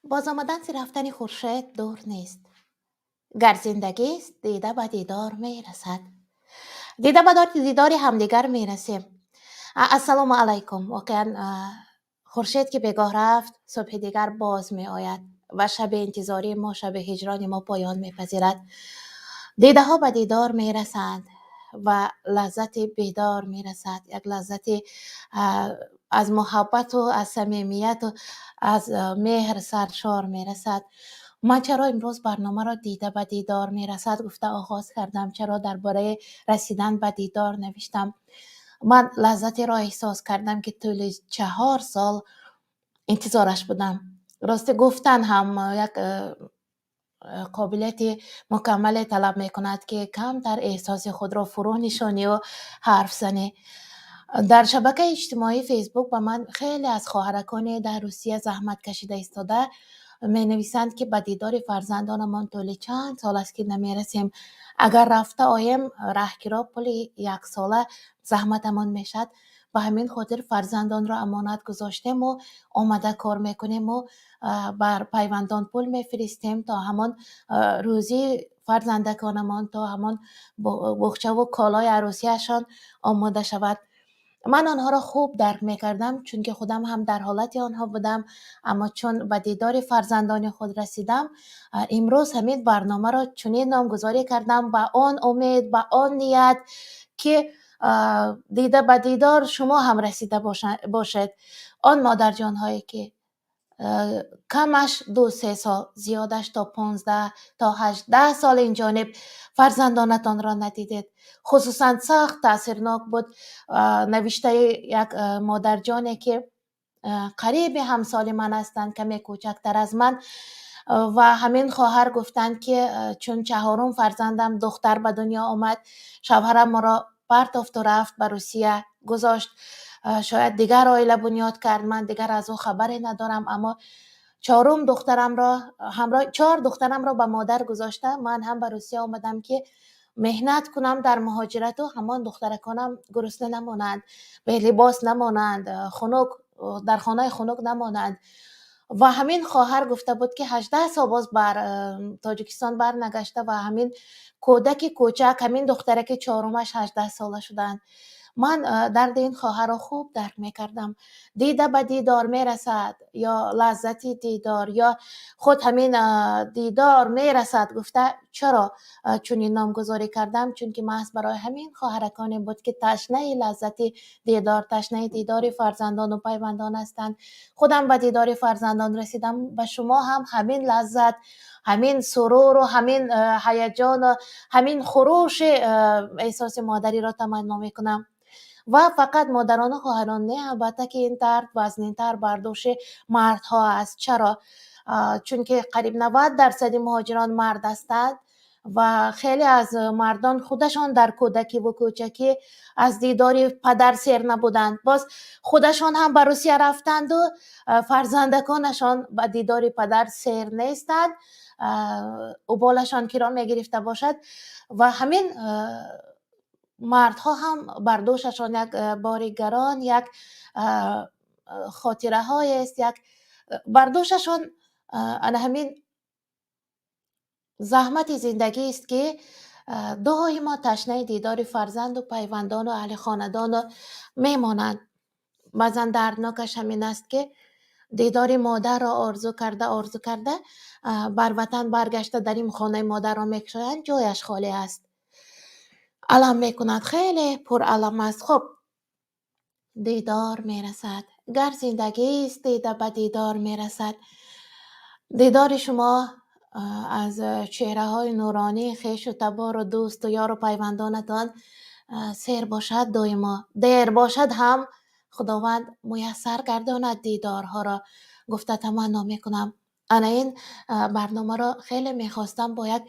Бозомадан зи рафтани хуршед дур нест. Гар зиндагист, дида ба дидор мерасад. Дида ба дидори ҳамдигар мерасем. Ассалому алайкум. Воқеан, хуршед ки бегоҳ рафт, субҳи дигар боз меояд ва шаби интизории мо, шаби ҳиҷрони мо поён мепазирад. Дидаҳо ба дидор мерасанд ва лаззати бедор мерасад. Як лаззати аз муҳаббату аз самимияту аз меҳр саршор мерасад. Ман чаро имрӯз барномаро «Дида ба дидор мерасад» гуфта оғоз кардам? Чаро дар бораи расидан ба дидор навиштам? Ман лаззатеро эҳсос кардам, ки тӯли 4 сол интизораш будам. Рости, гуфтан ҳам як қобилияти мукаммале талаб мекунад, ки камтар эҳсоси худро фурӯ нишонию ҳарф занӣ. Дар шабакаи иҷтимоии Фейсбук ба ман хеле аз хоҳараконе дар Русия заҳмат кашида истода менависанд, ки ба дидори фарзандонамон тӯли чанд сол аст, ки намерасем. Агар рафта оем, раҳкиро пули яксола заҳматамон мешавад. Ба ҳамин хотир фарзандонро амонат гузоштему омада кор мекунему бар пайвандон пул мефиристем, то ҳамон рӯзии фарзандаконамон, то ҳамон буғчаву колои арӯсияшон омода шавад. Ман онҳоро хуб дарк мекардам, чунки худам ҳам дар ҳолати онҳо будам. Аммо чун ба дидори фарзандони худ расидам, имрӯз ҳамин барномаро чунин номгузорӣ кардам, ба он умед, ба он ният, ки дида ба дидор шумо ҳам расида бошед. Он модарҷонҳое, ки камаш 2-3 сол, зиёдаш то 15, то 18 сол инҷониб фарзандонатонро надидед. Хусусан сахт таъсирнок буд навиштаи як модарҷоне, ки қариби ҳамсоли ман ҳастанд, каме кӯчактар аз ман. Ва ҳамин хоҳар гуфтанд, ки чун чаҳорум фарзандам духтар ба дунё омад, шавҳарам моро партофту рафт ба Русия, гузошт. Шояд дигар оила бунёд кард, ман дигар аз ӯ хабаре надорам. Аммо чорум духтарамро ҳамроҳ, чор духтарамро ба модар гузошта, ман ҳам ба Русия омадам, ки меҳнат кунам дар муҳоҷирату ҳамон духтараконам гурусна намонанд, белибос намонанд, хунук, дар хонаи хунук намонанд. Ва ҳамин хоҳар гуфта буд, ки 18 сол боз бар Тоҷикистон барнагашта ва ҳамин кӯдаки кӯчак, ҳамин духтараки чорумаш 18 сола шуданд. Ман дарди ин хоҳарро хуб дарк мекардам. «Дида ба дидор мерасад» ё «Лаззати дидор» ё худ ҳамин «Дидор мерасад» гуфта чаро чунин номгузорӣ кардам? Чунки маҳз барои ҳамин хоҳараконе буд, ки ташнаи лаззати дидор, ташнаи дидори фарзандону пайвандон ҳастанд. Худам ба дидори фарзандон расидам, ба шумо ҳам ҳамин лаззат, ҳамин суруру ҳамин ҳаяҷону ҳамин хурӯши эҳсоси модариро таманно мекунам. Ва фақат модарону хоҳарон не, албатта, ки ин дард вазнинтар бар дӯши мардҳо аст. Чаро? Чунки қариб 90 дарсади муҳоҷирон мард ҳастанд ва хеле аз мардон худашон дар кӯдакиву кӯчакӣ аз дидори падар сер набуданд. Боз худашон ҳам ба Русия рафтанду фарзандаконашон ба дидори падар сер нестанд, уболашон киро мегирифта бошад. Ва ҳамин мардҳо ҳам бар дӯшашон як бори гарон, як хотираҳоест, як бар дӯшашон ана ҳамин заҳмати зиндагист, ки доимо ташнаи дидори фарзанду пайвандону аҳли хонадону мемонанд. Баъзан дарднокаш ҳамин аст, ки дидори модарро орзу карда, орзу карда, бар ватан баргашта, дар ин хонаи модарро мекушоянд, ҷояш холӣ аст. Алам мекунад, хеле пуралам аст. Хуб, дидор мерасад. Гар зиндагист, дида ба дидор мерасад. Дидори шумо аз чеҳраҳои нуронии хешу табору дӯсту ёру пайвандонатон сер бошад доимо. Дер бошад ҳам, Худованд муяссар гардонад дидорҳоро, гуфта таманно мекунам. Ана ин барномаро хеле мехостам бо як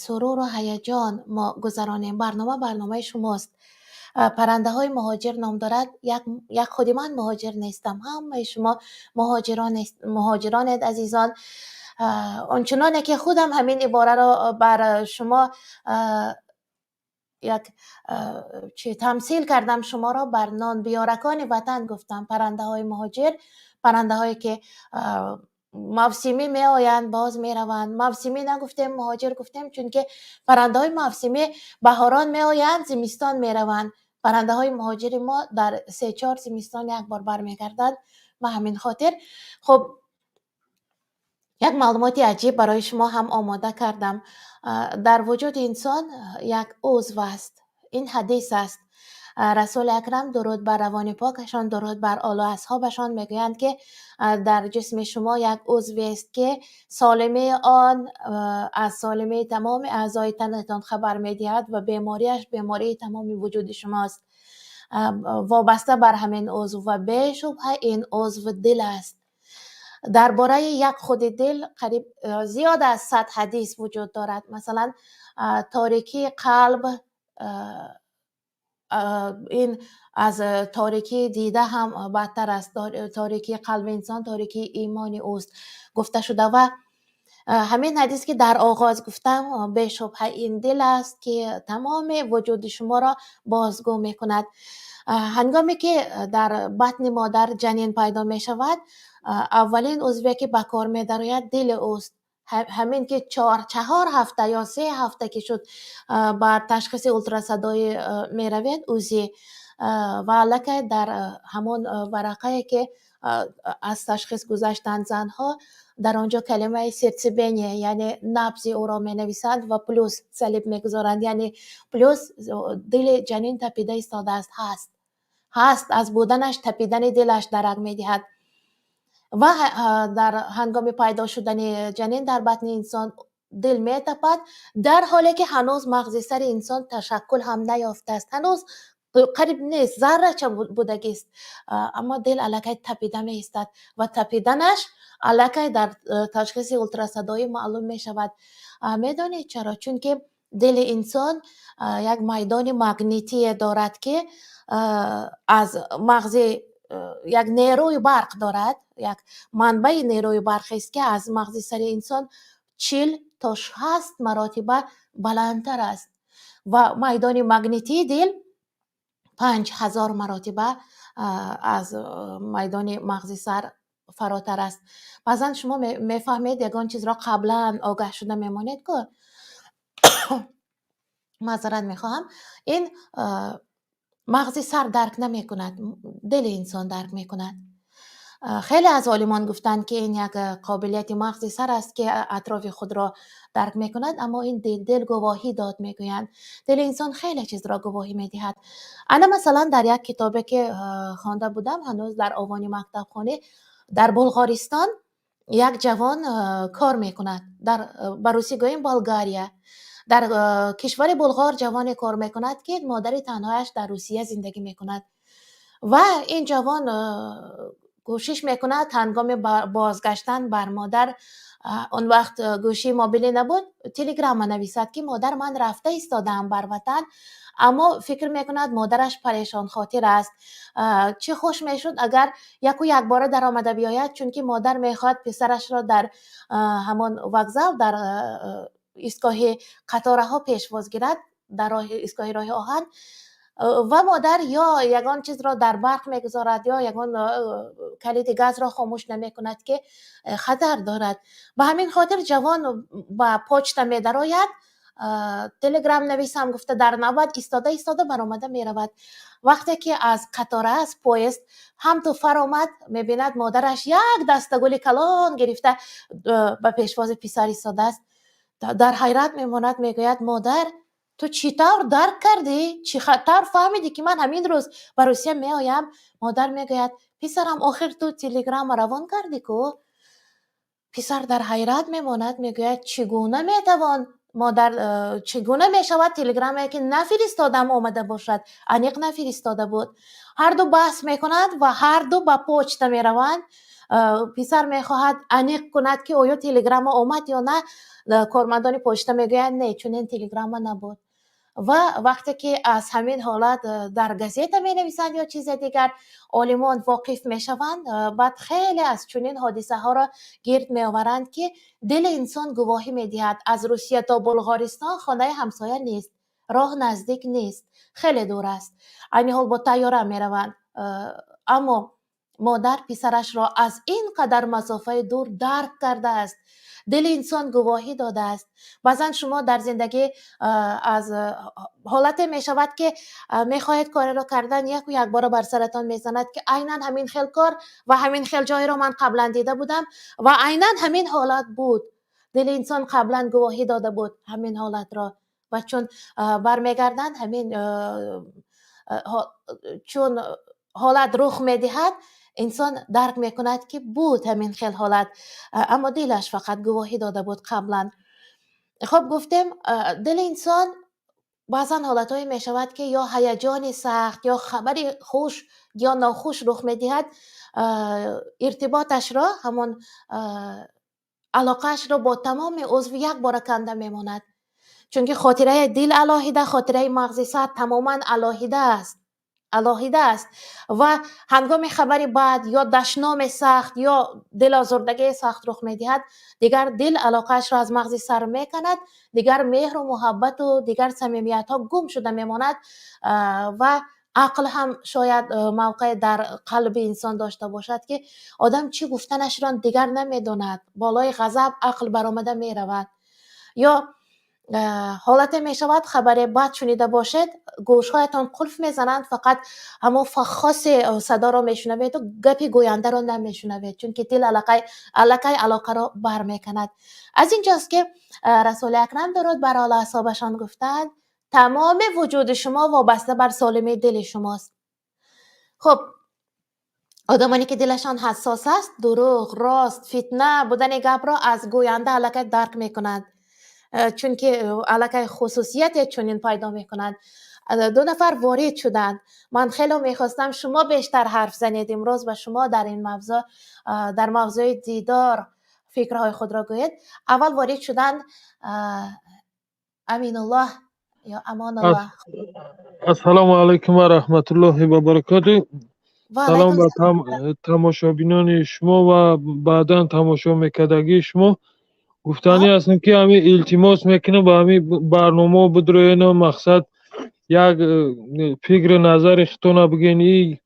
суруру ҳаяҷон мо гузаронем. Барнома барномаи шумост, «Паррандаҳои муҳоҷир» ном дорад. Як худи ман муҳоҷир нестам, ҳамаи шумо муҳоҷиронед, азизон. Ончуноне ки худам ҳамин ибораро бар шумо як чи тамсил кардам, шуморо бар нонбиёракони ватан гуфтам, паррандаҳои муҳоҷир, паррандаҳое ки Мавсимӣ меоянд, боз мераванд. Мавсимӣ нагуфтем, муҳоҷир гуфтем, чунки паррандаҳои мавсимӣ баҳорон меоянд, зимистон мераванд. Паррандаҳои муҳоҷири мо дар 3-4 зимистон як бор бармегарданд. Ба ҳамин хотир, хуб, як маълумоти аҷиб барои шумо ҳам омода кардам. Дар вуҷуди инсон як узв аст, ин ҳадис аст. Расули акрам, дуруд бар равони покашон, дуруд бар олу асҳобашон, мегӯянд, ки дар ҷисми шумо як узвест, ки солимии он аз солимии тамоми аъзои танатон хабар медиҳад ва бемориаш бемории тамоми вуҷуди шумост. Вобаста бар ҳамин узв, ва бешубҳа ин узв дил аст. Дар бораи як худи дил қариб зиёд аз 100 ҳадис вуҷуд дорад. Масалан, торикии қалб ин аз торикии дида ҳам бадтар аст, торикии қалби инсон торикии имони ӯст гуфта шуда. Ва ҳамин ҳадис, ки дар оғоз гуфтам, бешубҳа ин дил аст, ки тамоми вуҷуди шуморо бозгӯ мекунад. Ҳангоме ки дар батни модар ҷанин пайдо мешавад, аввалин узве, ки ба кор медарояд, дили ӯст. Ҳамин ки 4 ҳафта ё 3 ҳафта ки шуд, ба ташхиси ултрасадоӣ меравед, УЗИ, ва аллакай дар ҳамон варақае, ки аз ташхис гузаштанд занҳо, дар он ҷо калимаи сердцебиение, яъне набзи ӯро менависанд ва плюс салиб мегузоранд, яъне плюс, дили ҷанин тапида истодааст, ҳаст, аз буданаш тапидани дилаш дарак медиҳад. Ва дар ҳангоми пайдо шудани ҷанин дар батни инсон дил метапад, дар ҳоле ки ҳанӯз мағзи сари инсон ташаккул ҳам наёфтааст, ҳанӯз қариб нест, заррача будагист, аммо дил аллакай тапида меистад ва тапиданаш аллакай дар ташхиси ултрасадоӣ маълум мешавад. Медонед чаро? Чунки дили инсон як майдони магнитие дорад, ки аз мағзи як нерӯи барқ дорад, як манбаи нерӯи барқест, ки аз мағзи сари инсон 40 то 60 маротиба баландтар аст, ва майдони магнитии дил 5000 маротиба аз майдони мағзи сар фаротар аст. Баъзан шумо мефаҳмед, ягон чизро қаблан огаҳ шуда мемонед ку. Маъзарат мехоҳам, ин мағзи сар дарк намекунад, дили инсон дарк мекунад. Хеле аз олимон гуфтанд, ки ин як қобилияти мағзи сар аст, ки атрофи худро дарк мекунад, аммо ин дил гувоҳӣ дод, мегӯянд. Дили инсон хеле чизро гувоҳӣ медиҳад. Ана, масалан, дар як китобе, ки хонда будам ҳанӯз дар овони мактабхонӣ, дар Булғористон як ҷавон кор мекунад, дар, ба русӣ гӯем, Болгария, дар кишвари Булғор ҷавоне кор мекунад, ки модари танҳояш дар Русия зиндагӣ мекунад. Ва ин ҷавон кӯшиш мекунад ҳангоми бозгаштан бар модар, он вақт гӯшии мобилӣ набуд, телеграмма нависад, ки модар, ман рафта истодаам бар ватан. Аммо фикр мекунад, модараш парешонхотир аст. Чӣ хуш мешуд, агар яку якбора даромада биёяд, чунки модар мехоҳад писарашро дар ҳамон вокзал, дар истгоҳи қатораҳо пешвоз гирад, дар роҳи истгоҳи роҳи оҳан. Ва модар ё ягон чизро дар барқ мегузорад, ё ягон калиди газро хомӯш намекунад, ки хатар дорад. Ба ҳамин хотир ҷавон ба почта медарояд, телеграм нависам гуфта, дар навбат истода истода баромада меравад. Вақте ки аз қатора, аз поезд ҳам ту фаромад, мебинад, модараш як дастагули калон гирифта ба пешвози писар истодааст. Дар ҳайрат мемонад, мегӯяд: «Модар, ту чӣ тавр дарк кардӣ, чӣ тавр фаҳмидӣ, ки ман ҳамин рӯз ба Русия меоям?» Модар мегӯяд: «Писарам, охир ту телеграмма равон кардӣ ку». Писар дар ҳайрат мемонад, мегӯяд: «Чӣ гуна метавон, модар, чӣ гуна мешавад, телеграммае, ки нафиристодам, омада бошад?» Аниқ нафиристода буд. Ҳарду баҳс мекунанд ва ҳарду ба почта мераванд. Писар мехоҳад аниқ кунад, ки оё телеграмма омад ё на. Кормандони почта мегӯянд: «Не, чунин телеграмма набуд». Ва вақте ки аз ҳамин ҳолат дар газета менависанд ё чизе дигар, олимон воқиф мешаванд, баъд хеле аз чунин ҳодисаҳоро гирд меоваранд, ки дили инсон гувоҳӣ медиҳад. Аз Русия то Булғористон хонаи ҳамсоя нест, роҳ наздик нест, хеле дур аст. Айни ҳол бо тайёра мераванд, аммо Модар писарашро аз ин қадар масофаи дур дарк кардааст. Дили инсон гувоҳӣ додааст. Баъзан шумо дар зиндагӣ аз ҳолате мешавад, ки мехоҳед кореро кардан, яку якбора бар саратон мезанад, ки айнан ҳамин хел кор ва ҳамин хел ҷойро ман қаблан дида будам ва айнан ҳамин ҳолат буд. Дили инсон қаблан гувоҳӣ дода буд ҳамин ҳолатро ва чун бармегарданд, ҳамин чун ҳолат рух медиҳад, инсон дарк мекунад, ки буд ҳамин хел ҳолат, аммо дилаш фақат гувоҳӣ дода буд қаблан. Хуб, гуфтем, дили инсон баъзан ҳолатҳое мешавад, ки ё ҳаяҷони сахт, ё хабари хуш ё нохуш рух медиҳад, иртиботашро, ҳамон алоқаашро бо тамоми узв якбора канда мемонад, чунки хотираи дил алоҳида, хотираи мағзи сар тамоман алоҳида аст, алоҳида аст. Ва ҳангоми хабари бад ё дашноми сахт ё дилозурдагии сахт рух медиҳад, дигар дил алоқаашро аз мағзи сар меканад, дигар меҳру муҳаббату дигар самимиятҳо гум шуда мемонад ва ақл ҳам шояд мавқеъ дар қалби инсон дошта бошад, ки одам чӣ гуфтанашро дигар намедонад, болои ғазаб ақл баромада меравад. Ё ҳолате мешавад, хабаре бад шунида бошед, гӯшҳоятон қулф мезананд, фақат ҳамон хоси садоро мешунаведу гапи гӯяндаро намешунавед, чунки дил аллакай алоқаро бармеканад. Аз инҷост, ки Расули Акрам, дуруд бар олу асҳобашон, гуфтанд: тамоми вуҷуди шумо вобаста бар солимии дили шумост. Хуб, одамоне ки дилашон ҳассос аст, дурӯғ, рост, фитна будани гапро аз гӯянда аллакай дарк мекунанд, чунки аллакай хусусияте чунин пайдо мекунанд. Ду нафар ворид шуданд. Ман хело мехостам, шумо бештар ҳарф занед имрӯз ва шумо дар ин мавзӯъ, дар мавзӯи дидор, фикрҳои худро гӯед. Аввал ворид шуданд Аминуллоҳ ё Амонуллоҳ. Ассалому алайкум ва раҳматуллоҳи ва баракоту. Ва Салом алайкум ба салом. тамошобинони шумо ва баъдан тамошо мекардагии шумо. Гуфтанӣ ҳастем, ки ҳамин илтимос мекунам, ба ҳамин барномао бидроену мақсад як фикри назари худтона бигӯен, и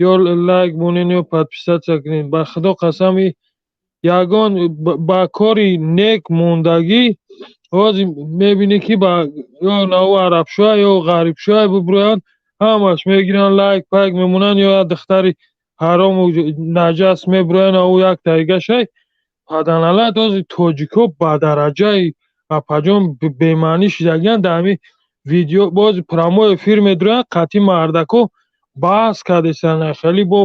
ё лайк монен, ё подписаться кунед. Ба Худо қасам, и ягон ба кори нек мондагӣ ҳозир мебинӣ, ки ба ё наву арабшоя ё ғарибшоя бибурӯянд, ҳамаш мегиранд, лайк пайк мемонанд, ё як духтари ҳарому наҷас мебуроянд, ау як тайгашай паданалат. Ҳозир тоҷикҳо ба дараҷаи, апаҷон, бемаънӣ шидагиянд. Дар ҳамин видео боз прямой эфир медуроянд, қатъи мардако баҳс кардесанд, хеле бо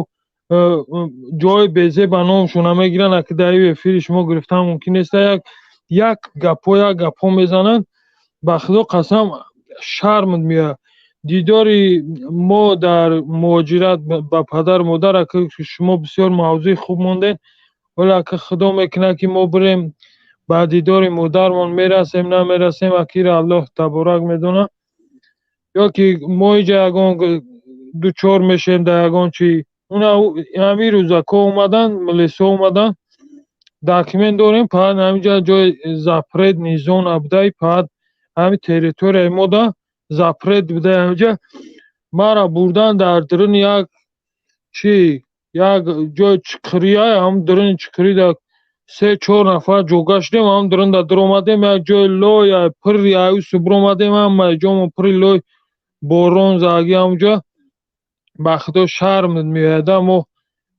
ҷои безеба номшона мегиранд, аки дар ин эфири шумо гирифтан мумкин нест. Як як гапҳо, як гапҳо мезананд, ба Худо қасам, шарм меояд. Дидори мо дар муҳоҷират ба падару модар, аки шумо бисёр мавзӯи хуб мондед. Вале аки Худо мекунад, ки мо бирем, ба дидори модармон мерасем, намерасем, акира Аллоҳ таборак медонад, ё ки мо иҷа ягон дучор мешем дар ягон чи. Уна ҳамин рӯзако омаданд, милисо омаданд, документ дорем, фақат ҳаминҷа ҷои запретный зона будай, фақат ҳамин территорияи мода запрет будай. Ҳаминҷа мара бурдан дар дуруни як чи, як ҷои чиқирия, ҳам дуруни чиқирида се чор нафар ҷога шудем, ҳам дурунда дуромадем, як ҷои лой пирри аюсу биромадем, ҳамаи ҷомо пирри лой, борон заги ҳамҷо. Ба Худо, шарм меояд, мо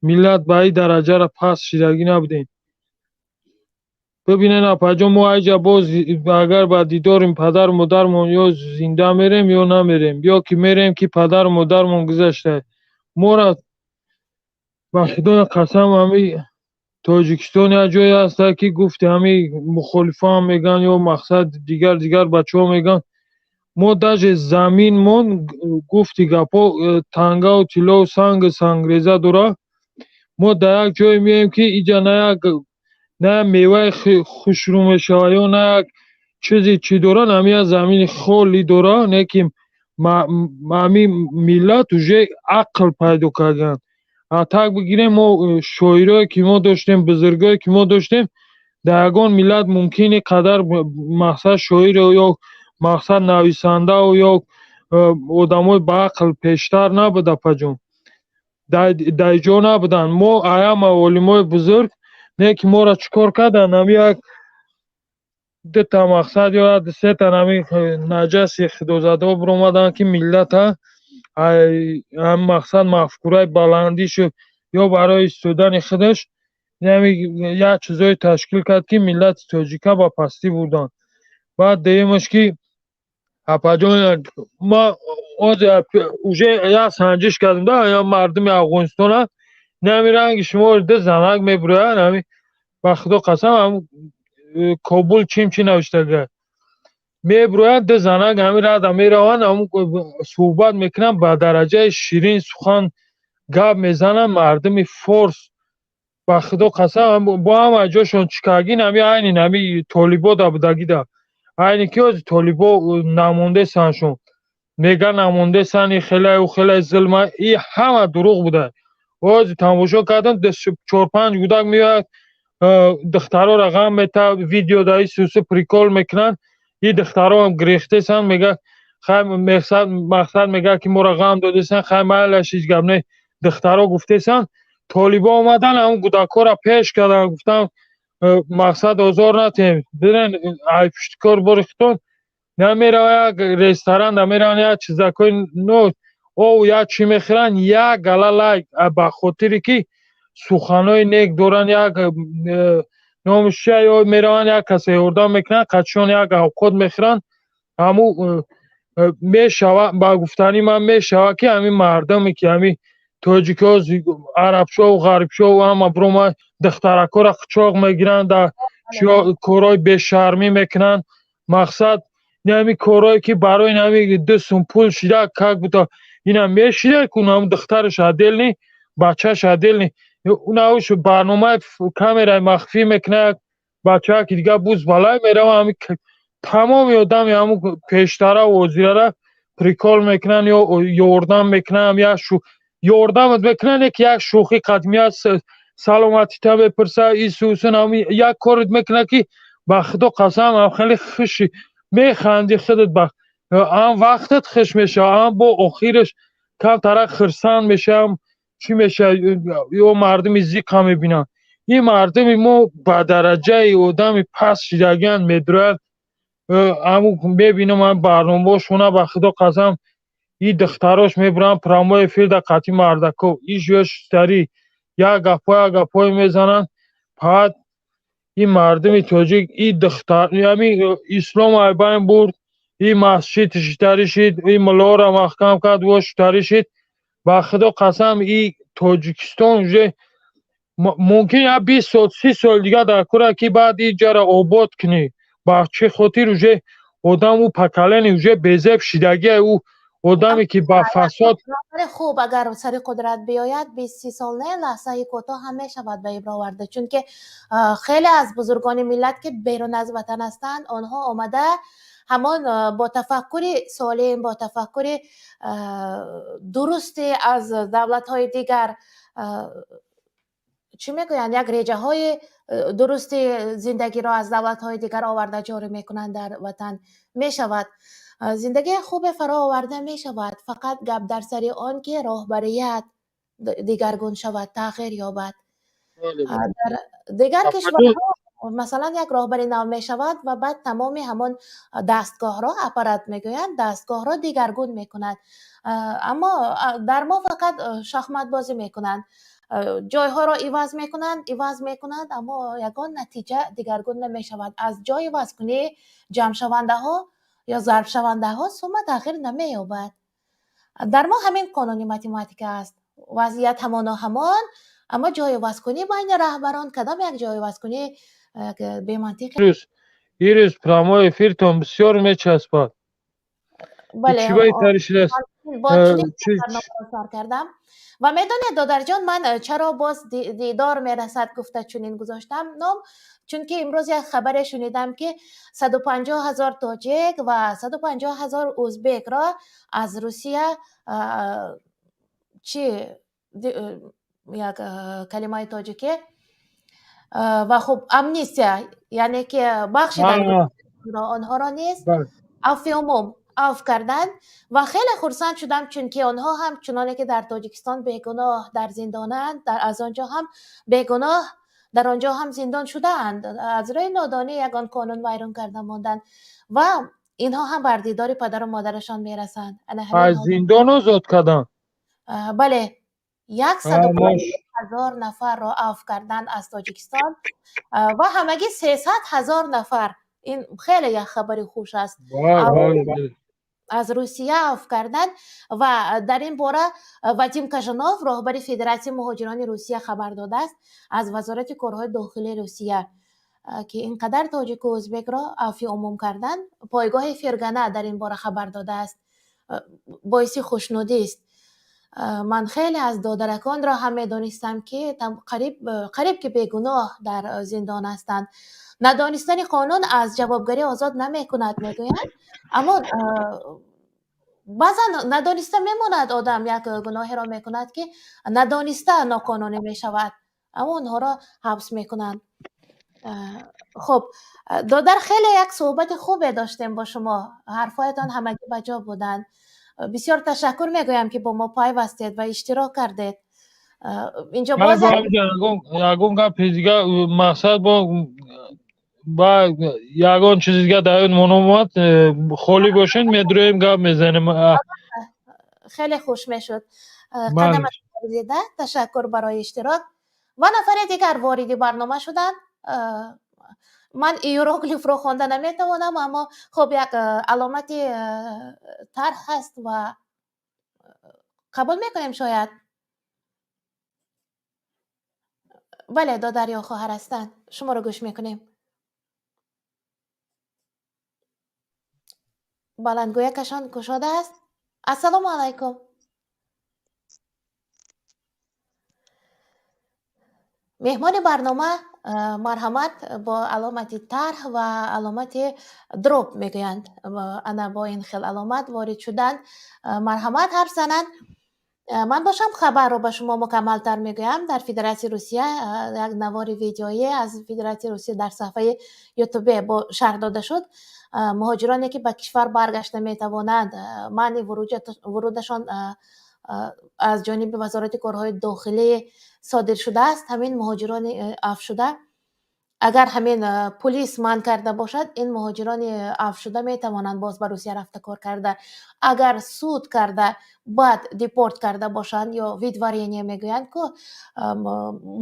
миллат ба ин дараҷара паст шидагӣ набудем. Бибинед, апаҷон, мо айҷа боз агар ба дидори падару модармон ё зинда мерем, ё намерем, ё ки мерем, ки падару модармон гузашта. Мора, ба Худоя қасам, ҳами Тоҷикистон як ҷое ҳаста, ки гуфти ҳами мухолифаам мегӯянд ё мақсад дигар дигар бачаҳо мегӯянд, мо даже заминмон, гуфти гапҳо, тангаву тиллову сангу сангреза дорад. Мо дар як ҷое меоем, ки иҷа на як, на як меваи хушрӯ мешавад, ё на як чизе чӣ дорад, ҳами як замини холӣ дорад, не ки ҳами миллат уже ақл пайдо карданд. Так бигирем, мо шоирое ки мо доштем, бузургое ки мо доштем, дар ягон миллат мумкин ин қадар мақсад шоир ё мақсад нависандау ё одамои баақл пештар набуд, апаҷон. Дар ҷо набуданд. Мо аяма олимои бузург не, ки моро чӣ кор карданд? Ами як дута мақсад ё сета нами наҷаси худозадаҳо биромаданд, ки миллата ҳам мақсад, мафкураи баландишу ё барои истодани худаш як чизое ташкил кард, ки миллати тоҷика ба пастӣ бурданд. Баъд дуюмаш, ки апаҷон, ма уже як санҷиш кардем да мардуми Афғонистона, нами ранги шумо ду занак мебурояд. Ами ба худо қасам, Кобул чим чи навиштага мебурояд, ду занак ҳами рада мераванд, суҳбат мекунанд, ба дараҷаи ширин сухан гап мезананд. Мардуми форс, ба худо қасам, бо ҳама ҷошон чикагин, ҳами айни ҳами толибо да будагида, айни ки ҳози толибо намондесаншон, мега намондесан, и хелаю хеле зулма, и ҳама дурӯғ буда. Ҳози тамошо кардам, чор-панҷ гудак меояд, духтароро ғам мета, видео да исусу прикол мекунанд. И духтароам гирехтесан, мега хай мақсад, мега ки моро ғам додесан, хай майлаш, ҳеҷ гап не. Духтаро гуфтесан, толибо омадан, ҳамн гудакҳоро пеш кардан, гуфтан, мақсад, озор натем, бирен ай пуштикор борихтон. Намерава як ресторан, намераванд, як чизакҳои но ов, як чӣ мехӯранд, як гала лайк, ба хотире ки суханҳои нек доранд, як номиш чия, ё мераванд, як касе ёрдам мекунанд, қачшон як авқот мехӯранд. Ҳаму мешава, ба гуфтани ман мешава, ки ҳамин мардуме ки ҳамин тоҷикҳо, арабшову ғарибшову ҳама бирома, духтаракҳоро қучоқ мегиранд, дар корҳои бешармӣ мекунанд. Мақсад, ҳамин корҳое ки барои ҳамин 2 сум пул шида, как будто ина мешида ку ҳамн духтараш отдельный, бачааш отдельный, унауш барномаи камераи махфӣ мекунад, бачаки дига буз балай мерава, ҳамин тамоми одами ҳамун пештараву ҳозирара прикол мекунанд ё ёрдам мекунанд, як ёрдамат мекунанд, як як шӯхӣ қадмия, саломатита мепурса, исусын, як корет мекунад, ки ба худо қасам, хеле хуши механди худат, ба ам вақтат хуш мешава, ам бо охираш камтарак хирсанд мешавам. Чӣ мешава, ё мардуми зиқа мебинанд. Ин мардуми мо ба дараҷаи одами паст шидагианд, медурад. Аму мебинам барномаошона, ба худо қасам, и духтарош мебуранд прямой эфир да қатъи мардако, иш ёш стари, як гапҳо, як гапҳое мезананд. Баъд ин мардуми тоҷик, и духтар, ами ислом айбайн бурд, и масҷид шитарӣ шид, и муллоро маҳкам кард, во шитарӣ шид. Ба худо қасам, и Тоҷикистон уже мумкин як 20 сол, 30 сол дига дар кора, ки баъд иҷара обод кунӣ. Ба чӣ хотир? Уже одам, ӯ поколение уже безеб шидагия, ӯ одаме ки ба фасод. Хуб, агар сари қудрат биёяд, 20-30 сол не, лаҳзаи кӯтоҳ ҳам мешавад ба ибро оварда, чунки хеле аз бузургони миллат, ки берун аз ватан ҳастанд, онҳо омада ҳамон бо тафаккури солим, бо тафаккури дурусте аз давлатҳои дигар, чӣ мегӯянд, як реҷаҳои дурусти зиндагиро аз давлатҳои дигар оварда ҷорӣ мекунанд дар ватан. Мешавад, зиндагии хубе фаро оварда мешавад, фақат гап дар сари он, ки роҳбарият дигаргун шавад, тағйир ёбад. Дар дигар кишварҳо, масалан, як роҳбари нав мешавад ва баъд тамоми ҳамон дастгоҳро, аппарат мегӯянд, дастгоҳро дигаргун мекунад. Аммо дар мо фақат шахматбозӣ мекунанд, ҷойҳоро иваз мекунанд, иваз мекунанд, аммо ягон натиҷа дигаргун намешавад. Аз ҷой ивазкунии ҷамъшавандаҳо ё зарбшавандаҳо сумма тағйир намеёбад. Дар мо ҳамин қонуни математика аст: вазъият ҳамоно ҳамон, аммо ҷойивазкунӣ байни раҳбарон кадом як ҷойивазкунӣ бемантиқ. Ирӯз прямой эфиртон бисёр мечаспад. Бале. Чӣ баҳтари шудааст? Бо чунин барномаро сар кардам. Ва медонед, додарҷон, ман чаро боз дидор мерасад гуфта чунин гузоштам ном? Чунки имрӯз як хабаре шунидам, ки 150 000 тоҷик ва 150 000 узбекро аз Русия, чи як калимаи тоҷикӣ, ва хуб, амнистия, яъне ки бахшиданд онҳоро низ, афви умум. Афв карданд ва хеле хурсанд шудам, чунки онҳо ҳам чуноне ки дар Тоҷикистон бегуноҳ дар зиндонанд, аз он ҷо ҳам бегуноҳ дар он ҷо ҳам зиндон шудаанд, аз рӯи нодонӣ ягон қонун вайрон карда монданд ва инҳо ҳам бар дидори падару модарашон мерасанд. Аз зиндон озод карданд? Бале, 150 000 нафарро афв карданд аз Тоҷикистон ва ҳамагӣ 300 000 нафар, ин хеле як хабари хуш аст, аз Русия афв карданд. Ва дар ин бора Вадим Кажанов, роҳбари Федератсияи муҳоҷирони Русия, хабар додааст аз Вазорати корҳои дохилии Русия, ки ин қадар тоҷику ӯзбекро афви умум карданд. Пойгоҳи Фергана дар ин бора хабар додааст. Боиси хушнудист. Ман хеле аз додараконро ҳам медонистам, ки қариб ки бегуноҳ дар зиндон ҳастанд. Надонистани қонун аз ҷавобгарӣ озод намекунад, мегӯянд, аммо баъзан надониста мемонад, одам як гуноҳеро мекунад, ки надониста ноконунӣ мешавад, аммо онҳоро ҳабс мекунанд. Хуб, додар, хеле як суҳбати хубе доштем бо шумо, ҳарфҳоятон ҳамагӣ ба ҷо буданд. Бисёр ташаккур мегӯям, ки бо мо пайвастед ва иштирок кардед инҷо. Боз ягон гапи дига, мақсад, бо ба ягон чизи дига дар ёдмон омад, холӣ бошед, медроем, гап мезанем. Хеле хуш мешуд. Қадам, ташаккур барои иштирок. Ва нафари дигар вориди барнома шуданд. Ман иероглифро хонда наметавонам, аммо хуб, як аломати тарҳ ҳаст ва қабул мекунем шояд. Бале, додар ё хоҳар ҳастанд, шуморо гӯш мекунем. Баландгӯякашон кушода аст. Ассалому алайкум. Меҳмони барнома, марҳамат, бо аломати тарҳ ва аломати дроп мегӯянд, ана бо ин хел аломат ворид шуданд, марҳамат, ҳарф зананд. Ман бошам, хабарро ба шумо мукаммалтар мегӯям. Дар Федератсияи Русия як навори видеоӣ аз Федератсияи Русия дар саҳфаи Ютубе бо шарҳ дода шуд. Муҳоҷироне ки ба кишвар баргашта метавонанд, манъи вурудашон аз ҷониби Вазорати корҳои дохилӣ содир шудааст, ҳамин муҳоҷирони афвшуда, агар ҳамин пулис манъ карда бошад, ин муҳоҷирони афвшуда метавонанд боз ба Русия рафта кор карда. Агар суд карда, баъд депорт карда бошанд ё выдворение мегӯянд ку,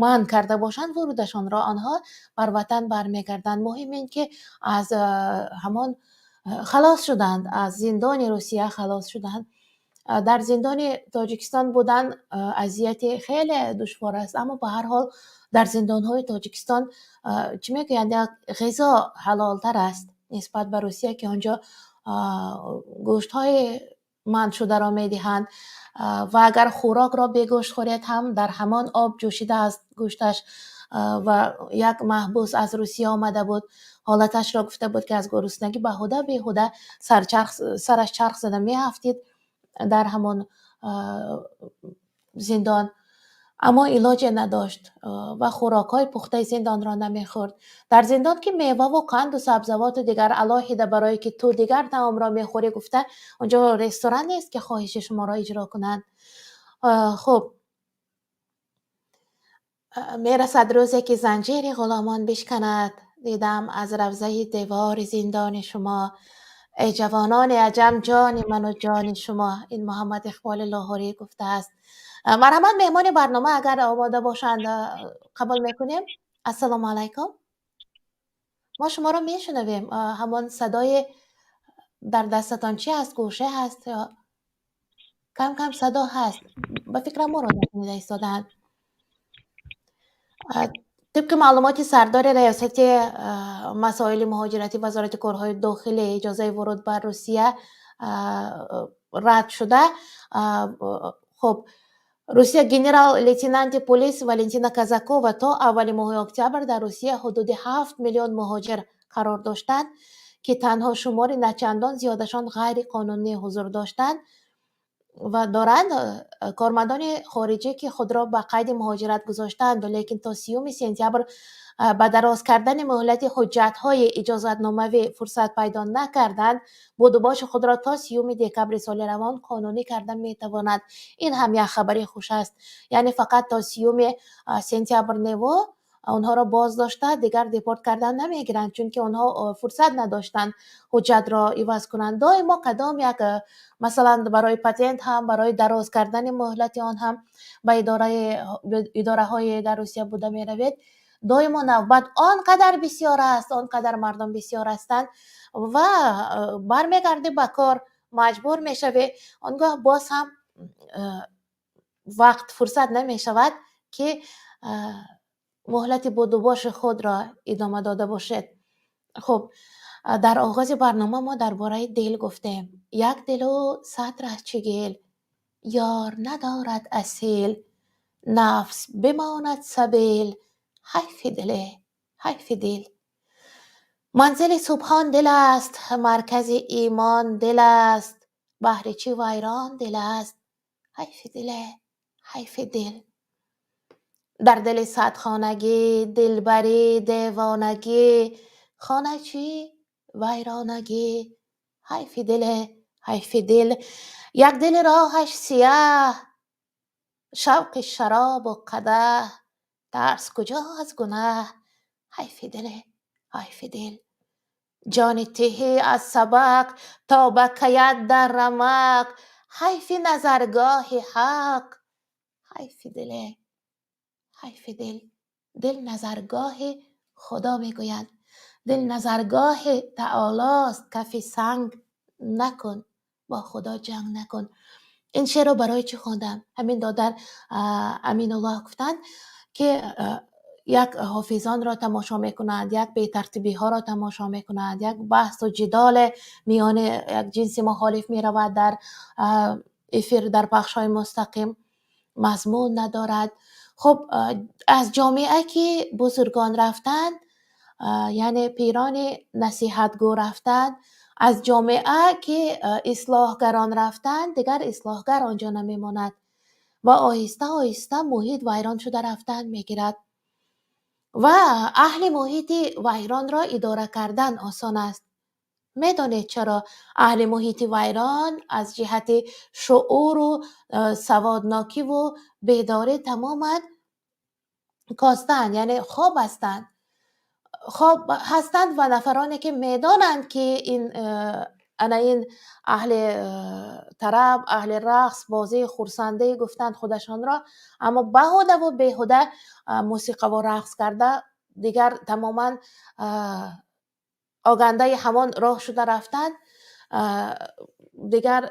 манъ карда бошанд вурудашонро, онҳо бар ватан бармегарданд. Муҳим ин ки аз ҳамон халос шуданд, аз зиндони Русия халос шуданд. Дар зиндони Тоҷикистон будан азияти хеле душвор аст, аммо ба ҳар ҳол дар зиндонҳои Тоҷикистон, чӣ мегӯянд, як ғизо ҳалолтар аст нисбат ба Русия, ки он ҷо гӯштҳои манъшударо медиҳанд ва агар хӯрокро бегӯшт хӯред ҳам, дар ҳамон об ҷӯшида аст гӯшташ. Ва як маҳбус аз Русия омада буд, ҳолаташро гуфта буд, ки аз гуруснагӣ баҳуда беҳуда сараш чарх зада меафтид дар ҳамон зиндон, аммо илоҷе надошт ва хӯрокҳои пухтаи зиндонро намехӯрд. Дар зиндон ки меваву қанду сабзавоту дигар алоҳида, барое ки ту дигар таомро мехӯрӣ гуфта, онҷо ресторан нест, ки хоҳиши шуморо иҷро кунанд. Хуб, мерасад рӯзе, ки занҷири ғуломон бишканад, дидам аз равзаи девори зиндони шумо, эй ҷавонони аҷам, ҷони ману ҷони шумо. Ин Муҳаммад Иқболи Лоҳурӣ гуфтааст. Марҳамат, меҳмони барнома агар омода бошанд, қабул мекунем. Ассалому алайкум, мо шуморо мешунавем. Ҳамон садои дар дастатон чи аст? Гӯше ҳаст ё кам кам садо ҳаст? Ба фикрам, моро нашунида истодаанд. Тибқи маълумоти сардори Раёсати масоили муҳоҷирати Вазорати корҳои дохилӣ, иҷозаи вуруд ба Русия рад шуда. Хуб, Русия, генерал-лейтенанти полис Валентина Казакова, то аввали моҳи октябр дар Русия ҳудуди 7 миллион муҳоҷир қарор доштанд, ки танҳо шумори начандон зиёдашон ғайриқонунӣ ҳузур доштанд. Ва доранд кормандони хориҷӣ, ки худро ба қайди муҳоҷират гузоштаанд, лекин то 30 сентябр ба дароз кардани муҳлати ҳуҷҷатҳои иҷозатномавӣ фурсат пайдо накарданд, будубоши худро то 30 декабри соли равон қонунӣ карда метавонад. Ин ҳам як хабари хуш аст, яъне фақат то 30 сентябр нево онҳоро боздошта, дигар депорт кардан намегиранд, чунки онҳо фурсат надоштанд ҳуҷҷатро иваз кунанд. Доимо кадом як, масалан, барои патент ҳам, барои дароз кардани муҳлати он ҳам ба идораҳои дар Русия буда меравед, доимо навбат он қадар бисёр аст, он қадар мардум бисёр ҳастанд ва бармегардӣ ба кор, маҷбур мешавӣ. Он гоҳ боз ҳам вақт фурсат намешавад, ки муҳлати будубоши худро идома дода бошед. Хуб, дар оғози барнома мо дар бораи дил гуфтем: як дилу сад раҳчи гил, ёр надорад асил, нафс бимонад сабил, ҳайфи диле, ҳайфи дил. Манзили Субҳон дил аст, маркази имон дил аст, баҳри чӣ вайрон дил аст, ҳайфи диле, ҳайфи дил. Дар дили садхонагӣ дилбарӣ девонагӣ, хона чӣ, вайронагӣ, ҳайфи диле, ҳайфи дил. Як дили роҳаш сияҳ, шавқи шаробу қадаҳ, тарс куҷо аз гунаҳ, ҳайфи диле, ҳайфи дил. Ҷони тиҳӣ аз сабақ то ба каят дар рамақ, ҳайфи назаргоҳи ҳақ, ҳайфи диле, ҳайфи дил. Дил назаргоҳи Худо мегӯянд, дил назаргоҳи Таолост, кафи санг накун, бо Худо ҷанг накун. Ин шеърро барои чӣ хондам? Ҳамин додар Аминуллоҳ гуфтанд, ки як ҳофизонро тамошо мекунанд, як бетартибиҳоро тамошо мекунанд, як баҳсу ҷидоле миёни як ҷинси мухолиф меравад дар эфир, дар пахшҳои мустақим, мазмун надорад. Хуб, аз ҷомеа ки бузургон рафтанд, яъне пирони насиҳатгӯ рафтанд, аз ҷомеа ки ислоҳгарон рафтанд, дигар ислоҳгар он ҷо намемонад ва оҳиста оҳиста муҳит вайрон шуда рафтан мегирад. Ва аҳли муҳити вайронро идора кардан осон аст. Медонед чаро? Аҳли муҳити вайрон аз ҷиҳати шууру саводнокиву бедорӣ тамоман костаанд, яъне хоб ҳастанд, хоб ҳастанд. Ва нафароне ки медонанд, ки ин ана ин аҳли тараб, аҳли рақс, бозии хурсандӣ гуфтанд худашонро, аммо баҳудаву беҳуда мусиқаво рақс карда, дигар тамоман огандаи ҳамон роҳ шуда рафтанд, дигар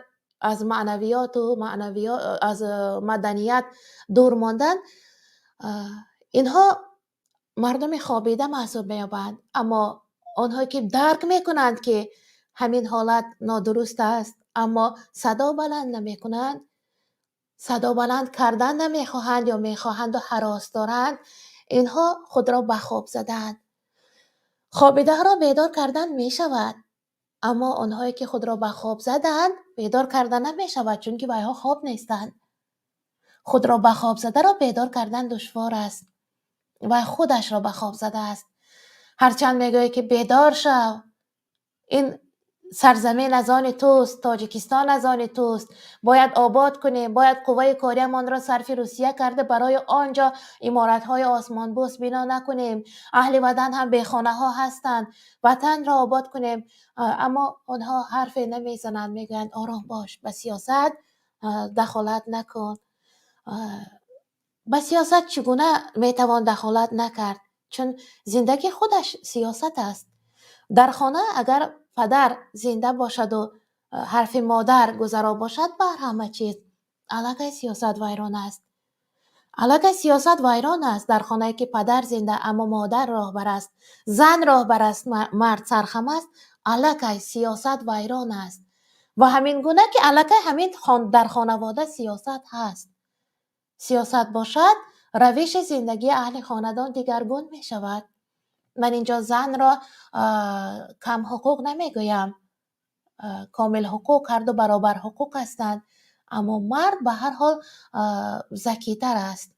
аз маънавиёту аз маданият дур монданд. Инҳо мардуми хобида маҳсуб меёбанд. Аммо онҳое ки дарк мекунанд, ки ҳамин ҳолат нодуруст аст, аммо садо баланд намекунанд, садо баланд кардан намехоҳанд ё мехоҳанду ҳарос доранд, инҳо худро ба хоб задаанд. Хобидаҳоро бедор кардан мешавад, аммо онҳое ки худро ба хоб задаанд, бедор карда намешавад, чунки вайҳо хоб нестанд. Худро ба хоб задаро бедор кардан душвор аст ва худашро ба хоб задааст. Ҳарчанд мегӯяд, ки бедор шав, ин сарзамин аз они туст, Тоҷикистон аз они туст, бояд обод кунем, бояд қувваи кориамонро сарфи Русия карда, барои он ҷо иморатҳои осмонбӯс бино накунем, аҳли ватан ҳам бехонаҳо ҳастанд, ватанро обод кунем, аммо онҳо ҳарфе намезананд, мегӯянд: ором бош, ба сиёсат дахолат накун. Ба сиёсат чӣ гуна метавон дахолат накард, чун зиндагӣ худаш сиёсат аст? Дар хона агар падар зинда бошаду ҳарфи модар гузаро бошад бар ҳама чиз, аллакай сиёсат вайрон аст, аллакай сиёсат вайрон аст. Дар хонае ки падар зинда, аммо модар роҳбар аст, зан роҳбар аст, мард сархам аст, аллакай сиёсат вайрон аст. Ва ҳамин гуна ки аллакай ҳамин дар хонавода сиёсат ҳаст, сиёсат бошад, равиши зиндагии аҳли хонадон дигаргун мешавад. Ман инҷо занро камҳуқуқ намегӯям, комилҳуқуқ, ҳарду баробарҳуқуқ ҳастанд. Аммо мард ба ҳар ҳол закитар аст.